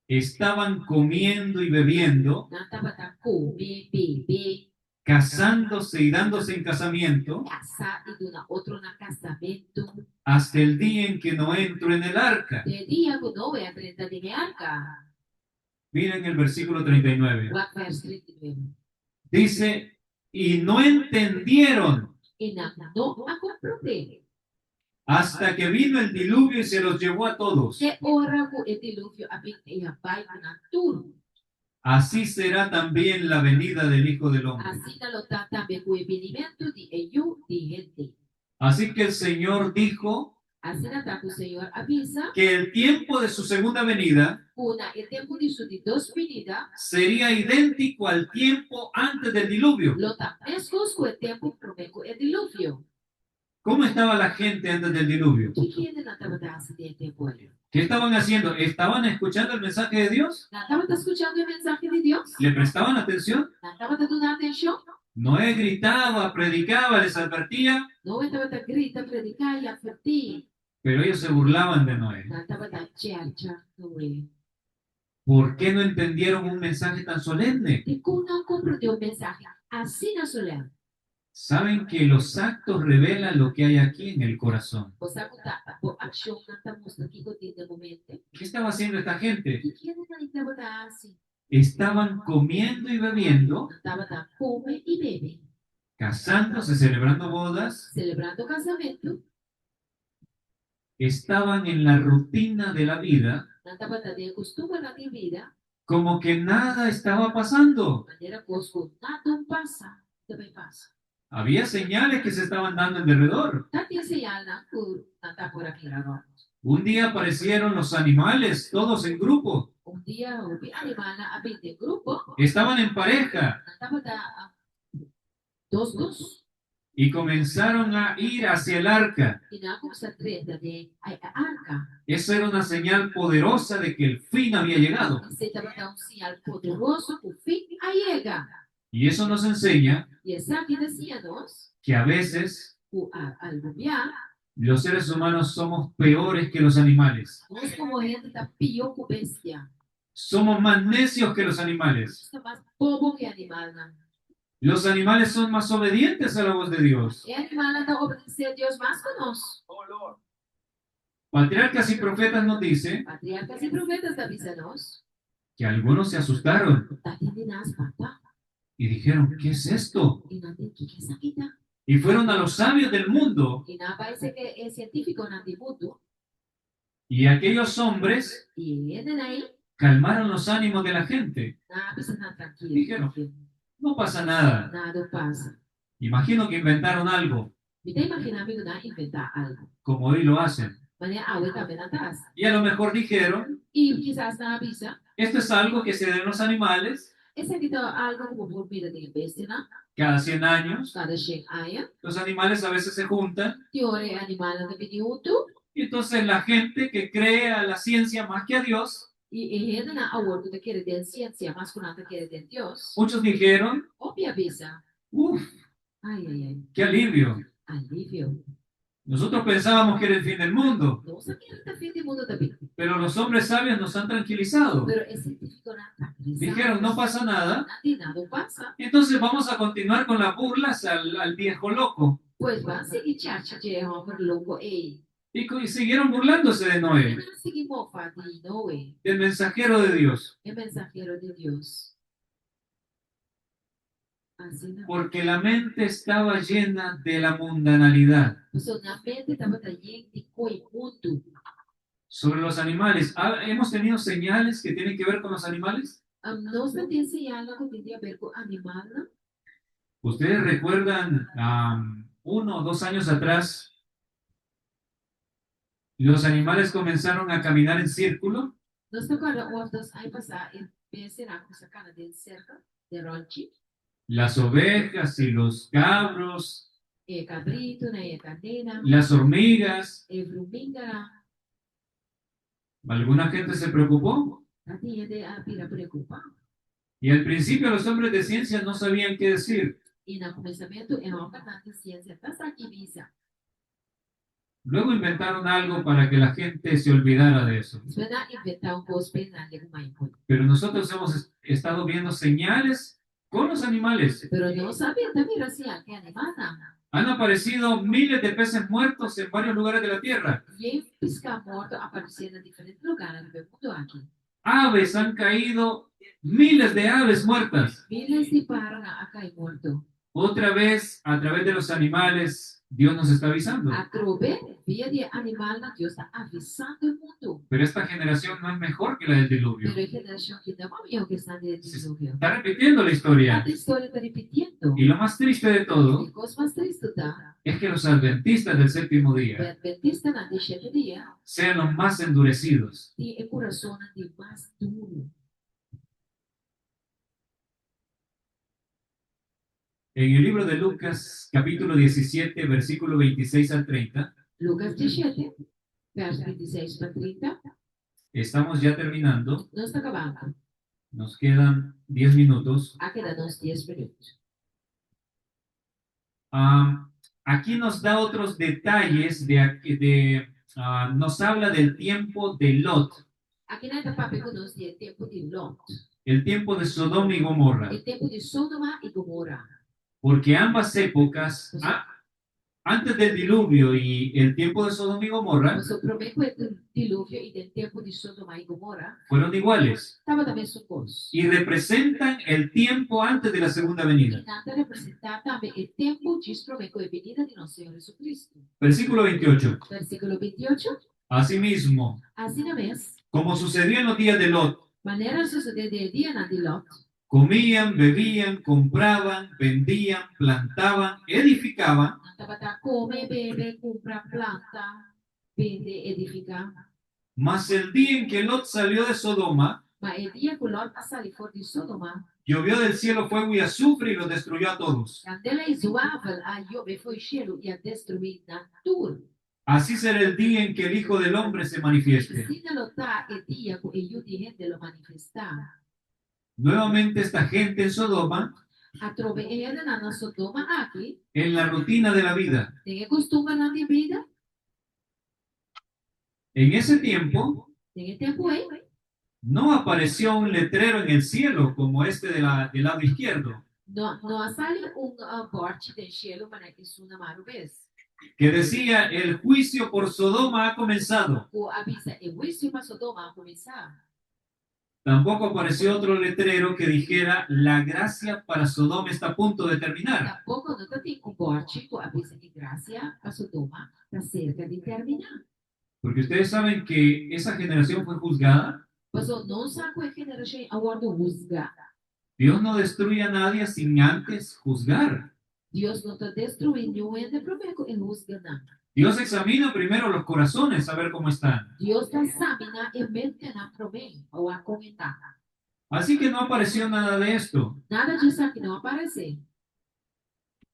Estaban comiendo y bebiendo. Nan tabata come, bebe. Casándose y dándose en casamiento. Casa i duna otro na casamentu. Hasta el día en que Noé entró en el arca. Te e dia ku Noé a drenta den e arca. Miren el versículo 39. Wak vers 39. Dice, y no entendieron. I nan no a komprondé. Hasta que vino el diluvio y se los llevó a todos. Te ora ku e diluvio a bin i a bai ku nan tur. Así será también la venida del Hijo del Hombre. Asina lo ta tambe ku e binimentu di e Yu di hende. Así que el Señor dijo. Asina ta ku Señor a bisa. Que el tiempo de su segunda venida. Ku na e tempu di su di dos binida. Sería idéntico al tiempo antes del diluvio. Lo ta meskos ku e tempu promé ku e diluvio. ¿Cómo estaba la gente antes del diluvio? Ki hendenan tabata hasi den e tempu ei? ¿Qué estaban haciendo? ¿Estaban escuchando el mensaje de Dios? Nan tabata skuchando e mensahe di Dios? ¿Le prestaban atención? Nan tabata duna atenshon? Noé gritaba, predicaba, les advertía. Noé tabata grita, prediká i atvertí. Pero ellos se burlaban de Noé. Nan tabata chercha Noé. ¿Por qué no entendieron un mensaje tan solemne? Dikon nan komprondé un mensahe asina solèm? Saben que los actos revelan lo que hay aquí en el corazón. Bo sa ku ta bo akshonnan ta mustra kiko tin den bo mente? ¿Qué estaba haciendo esta gente? Ki kendenan i tabata hasi? Estaban comiendo y bebiendo. Nan tabata kome i bebe. Casándose, celebrando bodas. Selebrando kasamentu. Estaban en la rutina de la vida. Nan tabata den e kustumbernan di bida. Como que nada estaba pasando. Manera kos ku nada un pasa, ta bai pasa. Había señales que se estaban dando en derredor. Ta tin señalnan ku nan ta por a mira rònt. Un día aparecieron los animales, todos en grupo. Un dia hopi animalnan a bin den grupo. Estaban en pareja. Nan tabata dos dos. Y comenzaron a ir hacia el arca. I nan a kuminsá drenta den e arka. Eso era una señal poderosa de que el fin había llegado. Esei tabata un señal poderoso ku fin a yega. Y eso nos enseña I esaki ta siña nos que a veces ku a algun bia los seres humanos somos peores que los animales. Nos komo hende ta pió ku bestia. Somos más necios que los animales. Nos ta mas bobo ku e animalnan. Los animales son más obedientes a la voz de Dios. E animalnan ta obedesé Dios mas ku nos. Patriarcas y profetas nos dice. Patriarcas y profetas ta bisa nos. Que algunos se asustaron. Ta tin di nan a spanta. Y dijeron, ¿qué es esto? I nan di, Kiko esaki ta? Y fueron a los sabios del mundo. I nan a bai serka e sientífikonan di mundu. Y aquellos hombres. I e hendenan ei. Calmaron los ánimos de la gente. Nan a bisa nan trankil. Dijeron, No pasa nada. Nada no pasa. Imagino que inventaron algo. Mi ta imaginá mi ku nan a inventá algu. Como hoy lo hacen. Manera awe tambe nan ta hasi. Y a lo mejor dijeron. I kisas nan a bisa. Esto es algo que se da en los animales. Esaki ta algu ku bo por mira den e bestianan. Cada 100 años. Kada shen aña. Los animales a veces se juntan. Tin ora e animalnan ta bini huntu. Y entonces la gente que cree a la ciencia más que a Dios. I e hendenan awor ku ta kere den siensia mas ku nan ta kere den Dios. Muchos dijeron. Hopi a bisa. Uf! Ai, ai, ai. Qué alivio! Alivio! Nosotros pensábamos que era el fin del mundo, Nos a kere ta fin di mundu ta bin. pero los hombres sabios nos han tranquilizado. Pero e sientífikonan a trankilisá Dijeron, no nos. pasa nada. Nan di, Nada no pasa. Entonces vamos a continuar con las burlas al, al viejo loco. Pues ban sigui chacha dje e hòmber loko ei. Y, y siguieron burlándose de I Noé, nan a sigui mofa di Noe, del mensajero de Dios, e mensahero di Dios. Asina. porque la mente estaba llena de la mundanalidad. Pasobra nan mente tabata yen di koi mundu. Sobre los animales, ah, ¿hemos tenido señales que tienen que ver con los animales? Nos ta tin señalnan ku tin di haber ku animalnan. Ustedes recuerdan 1 o 2 años atrás, los animales comenzaron a caminar en círculo. Nos ta kòrda un òf dos aña pasá e bestianan a kuminsá kana den sirkel, den ròntchi. Las ovejas y los cabros, E kabritunan, e karnénan, las hormigas. e vruminganan. Alguna gente se preocupó. Tatin hende a bira preokupá. Y al principio los hombres de ciencia no sabían qué decir. I na kuminsamentu e hòmbernan di siensia ta sa ki bisa. Luego inventaron algo para que la gente se olvidara de eso. Despues nan a inventá un kos pa e nan legu mai por. Pero nosotros hemos estado viendo señales con los animales. Pero nos a bin ta mira señal ku e animalnan. Han aparecido miles de peces muertos en varios lugares de la tierra. Yen piská morto a aparesé na diferente lugánan riba e mundu aki. Aves han caído, miles de aves muertas. Miles di paranan a kai morto. Otra vez, a través de los animales, Dios nos está avisando. Atrobe, via di e animalnan Dios ta avisando e mundu. Pero esta generación no es mejor que la del diluvio. Pero e generashon aki no ta mihó ku esnan di e diluvio. Está repitiendo la historia. Ata historia ta ripitiendo. Y lo más triste de todo E kos mas tristu ta, es que los adventistas del séptimo día ku e adventistanan di shete dia sean los más endurecidos. tin e kurasonnan di mas duru. En el libro de Lucas, capítulo 17, versículo 26 al 30, Lukas diesshete, vèrs bintiseis pa trinta. estamos ya terminando, Nos ta kabando. nos quedan 10 minutos. A keda nos dies minüt. Aquí nos da otros detalles de, nos habla del tiempo de Lot, Akinan e ta papia ku nos di e tempu di Lot, el tiempo de Sodoma y Gomorra, e tempu di Sodoma i Gomora. Porque ambas épocas, antes del diluvio y el tiempo de Sodoma y Gomorra, Pasobra promé ku e diluvio i den tempu di Sodoma i Gomora, fueron iguales tabata mesun kos. Y representan el tiempo antes de la segunda venida. I nan ta representá tambe e tempu djis promé ku e benida di nos Señor Jesucristo. Versículo 28. Versíkulo 28. Asimismo, Asina mes, como sucedió en los días de Lot, manera a sosodé den e dianan di Lot, comían, bebían, compraban, vendían, plantaban, edificaban, nan tabata kome, bebe, kumpra, planta, bende, edifiká. Mas el día en que Lot salió de Sodoma, Ma e dia ku Lot a sali for di Sodoma, llovió del cielo fuego y azufre y los destruyó a todos. Kandela i zuavel a yobe fo'i shelu i a destruí nan tur. Así será el día en que el Hijo del Hombre se manifieste. Asina lo ta e dia ku e Yu di hende lo manifestá. Nuevamente esta gente en Sodoma, Atrobe e hendenan na Sodoma aki, en la rutina de la vida. Den e kustumbernan di bida, En ese tiempo den e tempu ei, no apareció un letrero en el cielo como este del lado izquierdo, no, no a sali un bòrchi den shelu manera esun na man robes, que decía: "El juicio por Sodoma ha comenzado". Ku a bisa e huisio pa Sodoma a kuminsá. Tampoco apareció otro letrero que dijera: "La gracia para Sodoma está a punto de terminar". Tampoko no tabatin un bòrchi ku a bisa e grasia pa Sodoma ta serka di terminá. Porque ustedes saben que esa generación fue juzgada. Pasobra nos sa ku e generashon a wòrdu husgá. Dios no destruye a nadie sin antes juzgar. Dios no ta destruí niun hende promé ku e husga nan. Dios examina primero los corazones a ver cómo están. Dios ta saminá e mentenan promé pa wak kon e ta. Así que no apareció nada de esto. Nada di esaki no a aparesé.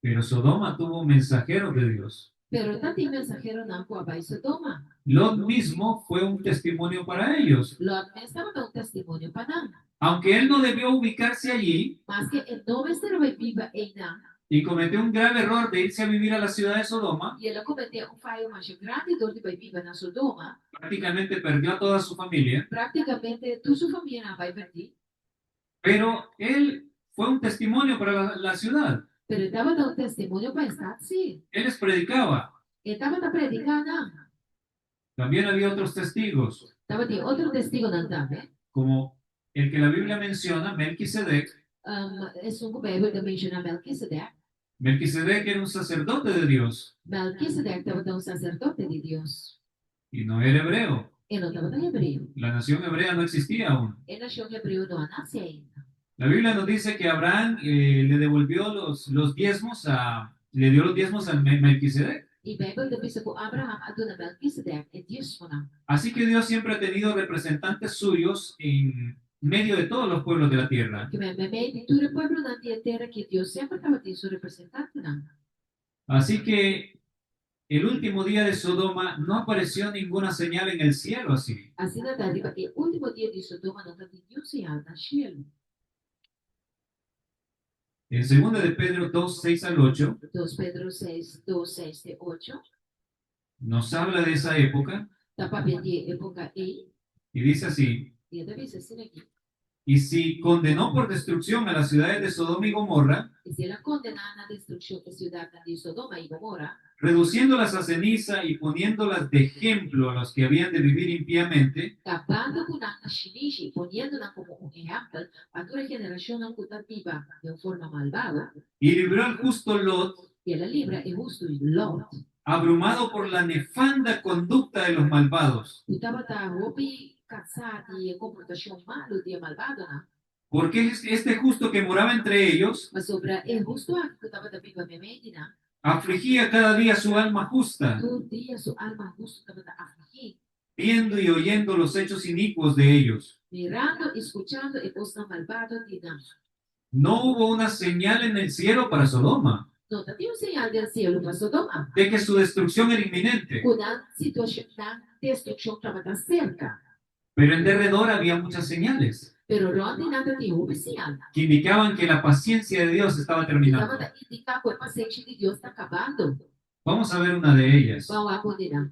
Pero Sodoma tuvo mensajeros de Dios. Pero tabatin mensaheronan ku a bai Sodoma. Lot mismo fue un testimonio para ellos. Lot mes tabata un testimonio pa nan. Aunque él no debió ubicarse allí, Maske e no mester a biba einan, Y cometió un grave error de irse a vivir a la ciudad de Sodoma. I el a kometé un fayo masha grandi dor di bai biba na Sodoma. Prácticamente perdió a toda su familia. Práktikamente tur su famianan a bai pèrdí. Pero él fue un testimonio para la, la ciudad. Pero e tabata un testimonio pa e stat, sí. Él les predicaba. E tabata prediká nan. También había otros testigos. Tabatin otro testigonan tambe. Como el que la Biblia menciona, Melquisedec. Esun ku Beibel ta menshoná, Melquisedec. Melquisedec era un sacerdote de Dios. Melquisedec tabata un saserdote di Dios. Y no era hebreo. E no tabata hebreo. La nación hebrea no existía aún. E nashon hebreo no a nase ainda. La Biblia nos dice que Abraham le devolvió los, los diezmos a, le dio los diezmos a Melquisedec. E Beibel ta bisa ku Abraham a duna Melkisedek e diesmonan. Así que Dios siempre ha tenido representantes suyos en medio de todos los pueblos de la tierra. Ke men meimei di tur e pueblonan di e tera aki Dios semper tabatin su representantenan. Así que el último día de Sodoma no apareció ninguna señal en el cielo así. Asina ta riba e último dia di Sodoma no tatin niun señal na shelu. En segunda de Pedro 2, 6 al 8. Dos Pedro seis, dos, seis te ocho. Nos habla de esa época. Ta papia di e época ei. Y dice así. I e ta bisa asina aki. Y si condenó por destrucción a las ciudades de Sodoma y Gomorra. I si el a kondená na destrukshon e siudatnan di Sodoma i Gomora. Reduciéndolas a ceniza y poniéndolas de ejemplo a los que habían de vivir impíamente. Kabando ku nan na shinishi i poniendo nan komo un ehèmpel pa tur e generashonnan ku ta biba den un forma malbado. Y libró al justo Lot. I el a libra e hustu Lot. Abrumado por la nefanda conducta de los malvados. Ku tabata hopi kansá di e komportashon malu di e malbadonan. Porque este justo que moraba entre ellos. Pasobra e hustu aki ku tabata biba meimei di nan. Afligía cada día su alma justa. Tur dia su alma hustu tabata afligí. Viendo y oyendo los hechos inicuos de ellos. Mirando i skuchando e kosnan malbado di nan. No hubo una señal en el cielo para Sodoma. No ta tin un señal den cielo pa Sodoma. De que su destrucción era inminente. Ku nan situashon, nan destrukshon tabata serka. Pero en derredor había muchas señales. Pero rònt di nan ta tin hopi señalnan. Que indicaban que la paciencia de Dios estaba terminando. Ku tabata indiká ku e pasenshi di Dios ta kabando. Vamos a ver una de ellas. Ban wak un di nan.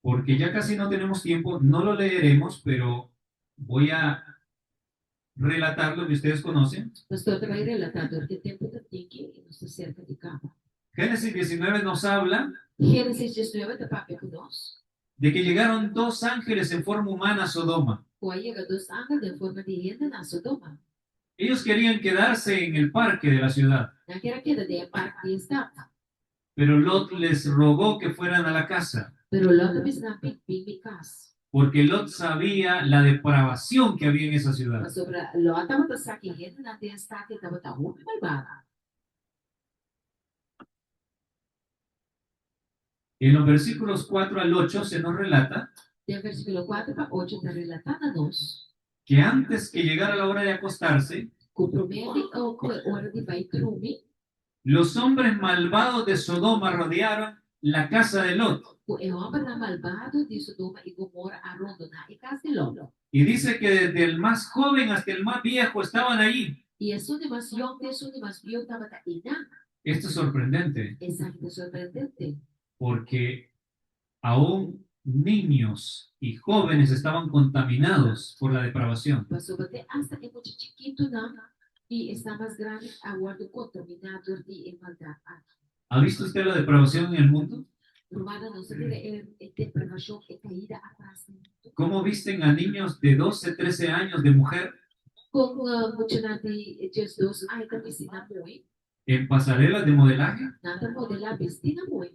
Porque ya casi no tenemos tiempo, no lo leeremos, pero voy a relatar lo que ustedes conocen. Pastor ta bai relatá dor ku e tempu ta tiki i nos ta serka di kaba. Génesis 19 nos habla. Génesis diesnuebe ta papia ku nos. De que llegaron dos ángeles en forma humana a Sodoma. Ku a yega dos angel den forma di hende na Sodoma. Ellos querían quedarse en el parque de la ciudad. Nan kier a keda den e park di e stat. Pero Lot les rogó que fueran a la casa. Pero Lot a bisa nan, Bin, bin mi kas. Porque Lot sabía la depravación que había en esa ciudad. Pasobra Lot tabata sa ki hendenan den e stat ei tabata hopi malbado. En los versículos 4 al 8 se nos relata. Den versíkulo kuater pa ocho ta relatá na nos. Que antes que llegara la hora de acostarse. Ku promé di ku e ora di bai drumi. Los hombres malvados de Sodoma rodearon la casa de Lot. Ku e hòmbernan malbado di Sodoma i Gomora a rondoná e kas di Lot. Y dice que desde el más joven hasta el más viejo estaban allí. I esun di mas yòn te esun di mas bieu tabata einan. Esto es sorprendente. Esaki ta sorprendente. Porque aún niños y jóvenes estaban contaminados por la depravación. Pasobra te asta e mucha chikitunan i esnan mas grandi a wòrdu kontaminá dor di e maldat aki. Ha visto usted la depravación en el mundo? Rumannan, nos a mira e depravashon, e kaida atras den mundu. Cómo visten a niños de 12, 13 años de mujer? Kon muchanan di diesdos aña ta bisti nan muhé? En pasarelas de modelaje? Nan ta modelá bisti nan muhé.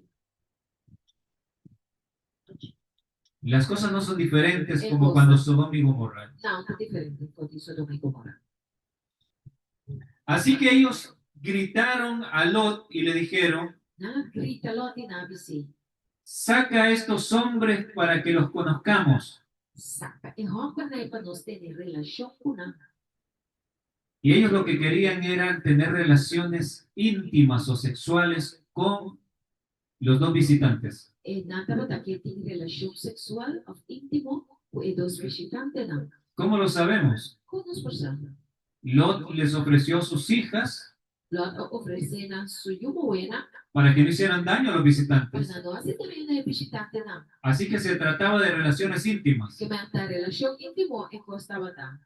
Las cosas no son diferentes E como cosnan cuando Sodoma y Gomorra. no ta diferente for di Sodoma y Gomorra. Así que ellos gritaron a Lot y le dijeron, Nan a grita Lot i nan a bis'é. Saca a estos hombres para que los conozcamos. Saca e hòmbernan ei pa nos tene relashon ku nan. Y ellos lo que querían era tener relaciones íntimas o sexuales con los dos visitantes. E nan tabata ke tin relashon seksual òf íntimo. Ku e dos bishitantenan. Cómo lo sabemos? Kon nos por sa? Lot les ofreció sus hijas. Lot a ofresé nan su yu muhénan. Para que no hicieran daño a los visitantes. Pa nan no hasi daño na e bishitantenan. Así que se trataba de relaciones íntimas. Ke men ta relashon íntimo e kos tabata.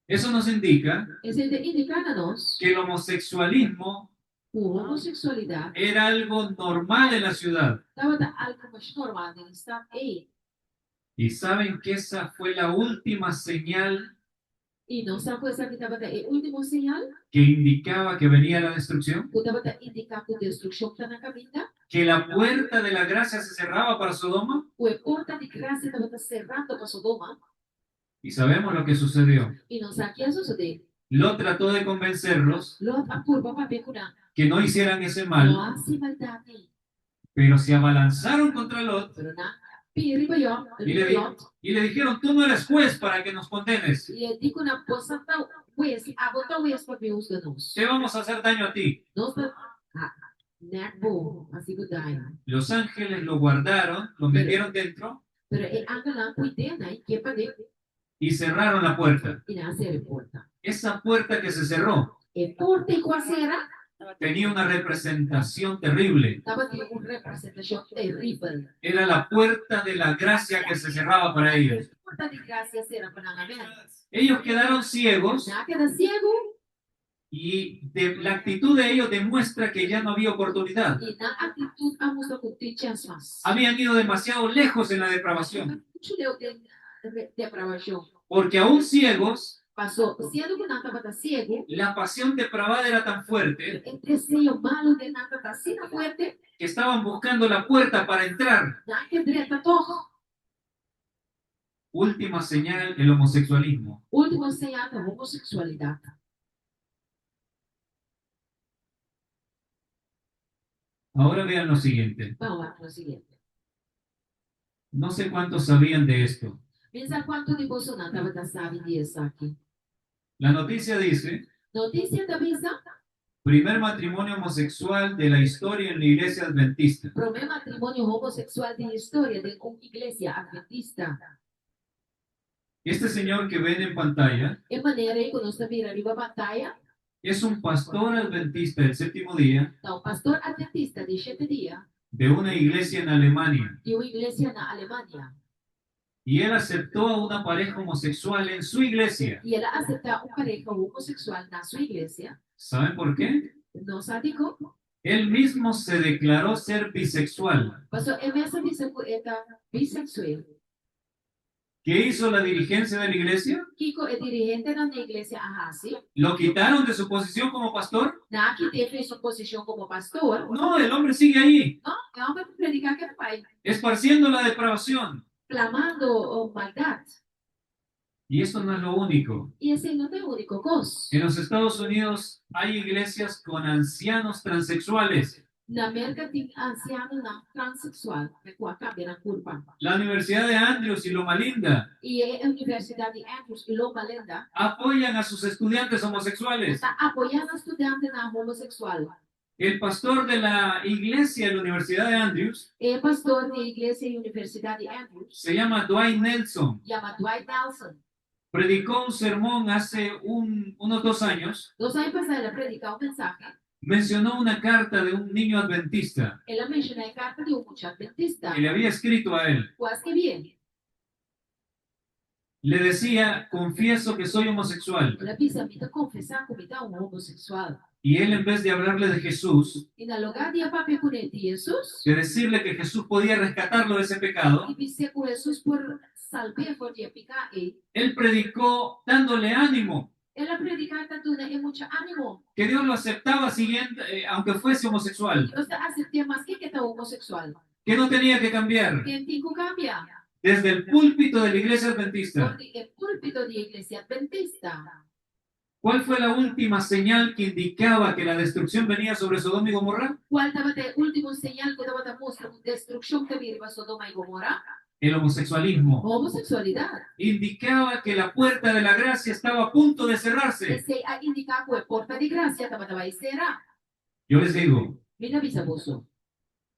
Eso nos indica. Esei ta indiká na nos. Que el homosexualismo. Ku homoseksualidat. Era algo normal en la ciudad. Tabata algu masha normal den e stat ei. Y saben que esa fue la última señal. I nos sa ku esaki tabata e último señal. Que indicaba que venía la destrucción. Ku tabata indiká ku destrukshon ta na kaminda. Que la puerta de la gracia se cerraba para Sodoma. Ku e porta di grasia tabata serando pa Sodoma. Y sabemos lo que sucedió. I nos sa ki a sosodé. Lot trató de convencerlos. Lot a purba papia ku nan. Que no hicieran ese mal. No hasi maldat ei. Pero se abalanzaron contra Lot. Pero nan a pin riba Yòb, Y le, riba Lot. y le dijeron, tú no eres juez para que nos condenes. I e di ku nan, Bo sa ta hues, abo ta hues pa bin husga nos. Te vamos a hacer daño a ti. Nos ta nèk bo hasi bo daño. Los ángeles lo guardaron, lo metieron dentro. Pero e angelnan kuid'é, nan i kepa den. Y cerraron la puerta. I nan a sera e porta. Esa puerta que se cerró. E porta ei ku a sera. Tenía una representación terrible. Tabatin un representashon teribel. Era la puerta de la gracia que se cerraba para ellos. E porta di grasia a sera pa nan. Amén. Ellos quedaron ciegos. Nan a keda siegu. Y de, la actitud de ellos demuestra que ya no había oportunidad. I nan aktitut a mustra ku tin chèns mas. Habían ido demasiado lejos en la depravación. Muchu leu den depravashon. Porque aún ciegos, Paso, siendo ku nan tabata siegu, la pasión depravada era tan fuerte, e deseo malu den nan tabata asina fuerte, que estaban buscando la puerta para entrar. Nan ke drenta tòg. Última señal, el homosexualismo. Último señal ta homosexualidad. Ahora vean lo siguiente. Ban wak lo siguiente. No sé cuántos sabían de esto. Mi sa cuanto di bosonan tabata sabi di esaki. La noticia dice. Noticia ta bisa. Primer matrimonio homosexual de la historia en la iglesia adventista. Promé matrimonio homosexual den historia den un iglesia adventista. Este señor que ven en pantalla. E manera ei ku nos ta mira riba pantaya. Es un pastor adventista del séptimo día. Ta un pastor adventista di shete dia. De una iglesia en Alemania. Di un iglesia na Alemania. Y él aceptó a una pareja homosexual en su iglesia. Y el a aceptá un pareha homosexual na su iglesia. Saben por qué? Nos sa dikon? Él mismo se declaró ser bisexual. Pasobra e mes a bisa ku e ta bisexueel. Qué hizo la dirigencia de la iglesia? Kiko e dirigentenan di iglesia a hasi? Lo quitaron de su posición como pastor? Nan a kit'é for di su posishon komo pastor? No, el hombre sigue ahí. No, e hòmber ta prediká ke ta bai. Esparciendo la depravación. Plamando maldat. Y esto no es lo único. I esei no ta e úniko kos. En los Estados Unidos hay iglesias con ancianos transexuales. Na Merka tin ansianonan transseksual ku a kambia nan kurpa. La Universidad de Andrews y Loma Linda. I e Universidat di Andrews i Loma Linda. Apoyan a sus estudiantes homosexuales. Ta apoyá nan studiantenan homosexual. El pastor de la iglesia de la Universidad de Andrews. E pastor di e iglesia i Universidat di Andrews. Se llama Dwight Nelson. Yama Dwight Nelson. Predicó un sermón hace un, unos dos años. Dos aña pasá el a prediká un mensahe. Mencionó una carta de un niño adventista. El a menshoná e karta di un mucha adventista. Que le había escrito a él. Ku a skibié. Le decía, confieso que soy homosexual. El a bisa, Mi ta konfesá ku mi ta un homosexual. Y él en vez de hablarle de Jesús, I na lugá di a papia kuné di Hesus, de decirle que Jesús podía rescatarlo de ese pecado, i bis'é ku Hesus por salb'é for di e piká ei, él predicó dándole ánimo. El a prediká ta duna e mucha ánimo. Que Dios lo aceptaba siguiendo, aunque fuese homosexual. Dios ta asept'é maske ku e ta homosexual. Que no tenía que cambiar. Ku e n' tin ku kambia. Desde el púlpito de la iglesia adventista. For di e púlpito di e iglesia adventista. Cuál fue la última señal que indicaba que la destrucción venía sobre Sodoma y Gomorra? Cuál tabata e último señal ku tabata mustra ku destrukshon ta bini riba Sodoma i Gomorra? El homosexualismo. Homosexualidad. Indicaba que la puerta de la gracia estaba a punto de cerrarse. Esei a indiká ku e porta di grasia tabata bai sera. Yo les digo. Mi ta bisa boso.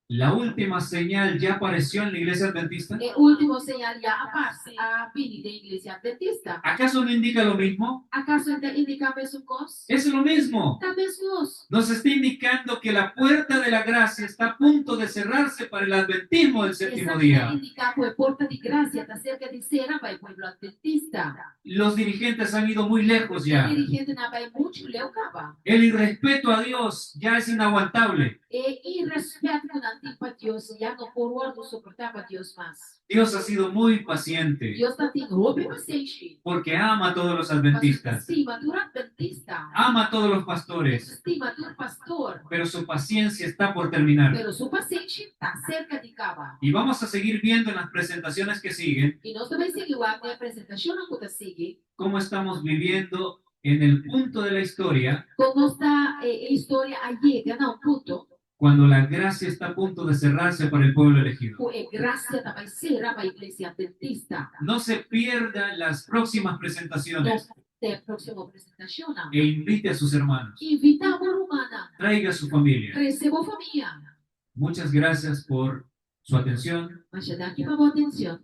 ¿La última señal ya apareció en la iglesia adventista? E último señal ya a parse, a bini den iglesia adventista. ¿Acaso no indica lo mismo? Akaso e n' ta indiká mesun kos? Es lo mismo. Ta meskos. Nos está indicando que la puerta de la gracia está a punto de cerrarse para el adventismo del séptimo Esaki ta día. indiká ku e porta di grasia ta serka di sera pa e pueblo adventista. Los dirigentes han ido muy lejos ya. E dirigentenan a bai muchu leu kaba. El irrespeto a Dios ya es inaguantable. E irrespèt ku nan tin pa Dios ya no por wòrdu soportá pa Dios mas. Dios ha sido muy paciente. Dios ta tin hopi pasenshi. Porque ama a todos los Pasobra ta adventistas. stima tur adventista. Ama a todos los E ta pastores. stima tur pastor. Pero su paciencia está por terminar. Pero su pasenshi ta serka di kaba. Y vamos a seguir viendo en las presentaciones que siguen I nos ta bai sigui wak den e presentashonnan ku ta sigui. cómo estamos viviendo en el punto de la historia Kon nos ta e historia a yega na un punto cuando la gracia está a punto de cerrarse para el pueblo elegido. ku e grasia ta bai sera pa iglesia adventista. No se pierda las próximas presentaciones No pèrdè e próksimo presentashonnan. e invite a sus hermanos. Invitá bo rumannan. Traiga a su familia. Trese bo famia. Muchas gracias por su atención. Masha danki pa bo atencion.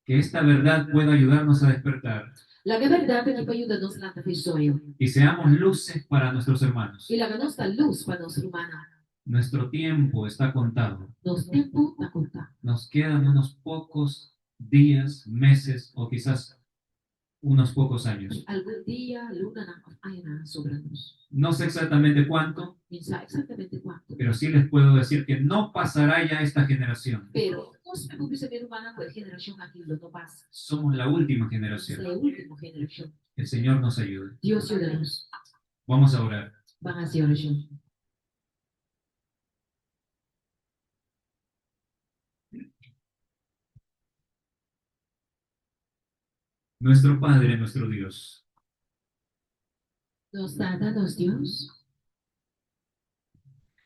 Que esta verdad pueda ayudarnos a despertar. Laga e berdad aki pa yuda nos lanta fe soño. Y seamos luces para nuestros hermanos. Y laga nos ta luz pa nos rumannan. Nuestro tiempo está contado. Nos tempu ta contá. Nos quedan unos pocos días, meses o quizás unos pocos años. Algun dia, lunanan of añanan a sobra nos. No sé exactamente cuánto, Mi no sa exactamente cuantu. pero sí les puedo decir que no pasará ya esta generación. Pero nos por bisa mi rumannan cu e generacion aki lo no pasa. Somos la última Nos generación. ta e ultimo generacion. El Señor nos ayude. Dios yuda nos. Vamos a orar. Ban haci oracion. Nuestro Padre, nuestro Dios. Nos Tata, nos Dios.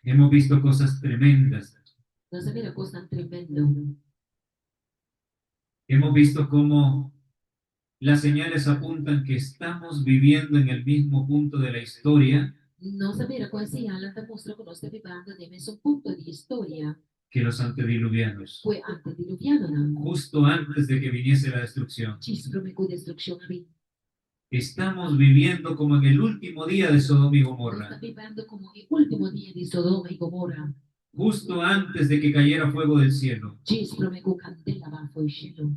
Hemos visto cosas tremendas. Nos a mira cosnan tremendo. Hemos visto cómo las señales apuntan que estamos viviendo en el mismo punto de la historia. Nos a mira con e señalnan ta mustra cu nos ta bibando den e mesun punto di historia. Que los antediluvianos. Cu e antediluvianonan. Justo antes de que viniese la destrucción. Djis prome cu destruccion a bin. Estamos viviendo como en el último día de Sodoma y Gomorra. Nos ta bibando como e último dia di Sodoma y Gomorra. Justo antes de que cayera fuego del cielo. Djis prome cu candela baha fo'i shelu.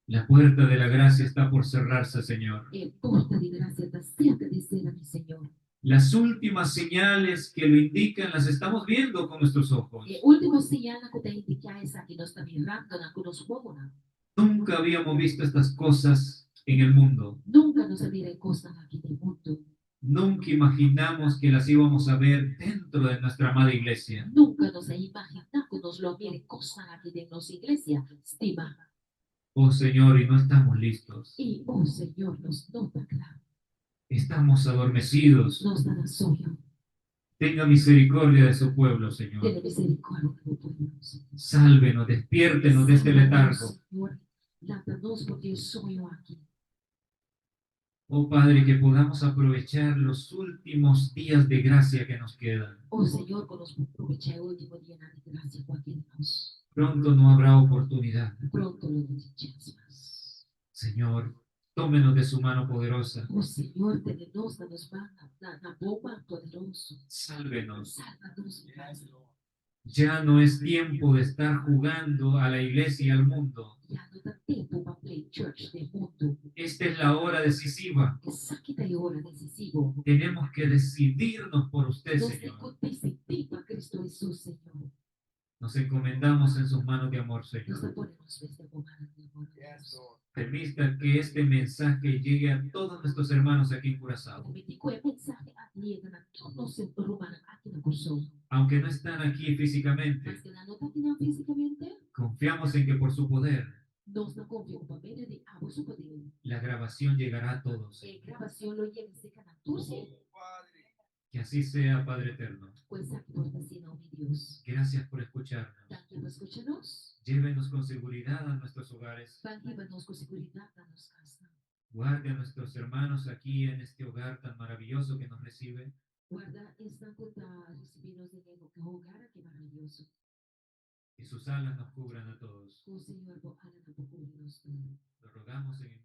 La puerta de la gracia está por cerrarse, Señor. E porta di gracia ta cerca di sera, mi Señor. Las últimas señales que lo indican las estamos viendo con nuestros ojos. E último señalnan cu ta indica esaki nos ta mirando nan cu nos wowonan. Nunca habíamos visto estas cosas en el mundo. Nunca nos a mira e cosnan aki den mundo. Nunca imaginamos que las íbamos a ver dentro de nuestra amada iglesia. Nunca nos a imagina cu nos lo a mira e cosnan aki den nos iglesia stima. Oh Señor, y no estamos listos. Y, oh Señor, nos no ta cla. Estamos adormecidos. Nos ta na soño. Tenga misericordia de su pueblo, Señor. Tene misericordia di bo pueblo, Señor. Sálvenos, despiértenos de este letargo. Señor, lanta nos for di e soño aki. Oh Padre, que podamos aprovechar los últimos días de gracia que nos quedan. Oh Señor, ku nos por probechá e último dianan di gracia ku a keda nos. Pronto no habrá oportunidad. Pronto lo no tin chèns mas. Señor, tómenos de su mano poderosa. Oh Señor, tene nos na nos man, na, na bo man poderoso. Sálvenos. Salva nos, mi Padre. Ya no es tiempo de estar jugando a la iglesia y al mundo. Ya no ta tempu pa play church den mundu. Esta es la hora decisiva. Esaki ta e ora decisivo. Tenemos que decidirnos por usted, Nos tin Señor. ku disidí pa Cristo Hesus, Señor. Nos encomendamos en sus manos de amor, Nos ta Señor. pone nos mes den bo manan di amor, Dios. Permita que este mensaje llegue a todos nuestros hermanos aquí en Curazao. Permití ku e mensahe aki yega na tur nos rumannan aki na Kòrsou. Aunque no están aquí físicamente. Maske nan no ta akinan físikamente. Confiamos en que por su poder. Nos ta konfia ku pa medio di abo su poder. La grabación llegará a todos. E grabashon lo yega serka nan tur sí. Que así sea, Padre Eterno. Ku esaki por ta asina, o mi Dios. Gracias por escucharnos. Danki pa skucha nos. Llévenos con seguridad a nuestros hogares. Ban hiba nos ku seguridat na nos kasnan. Guarde a nuestros hermanos aquí en este hogar tan maravilloso que nos recibe. Guarda esnan ku ta risibí nos den e hogar aki maravioso. Que sus alas nos cubran a todos. Ku Señor bo alanan por kubri nos tur. Lo rogamos en el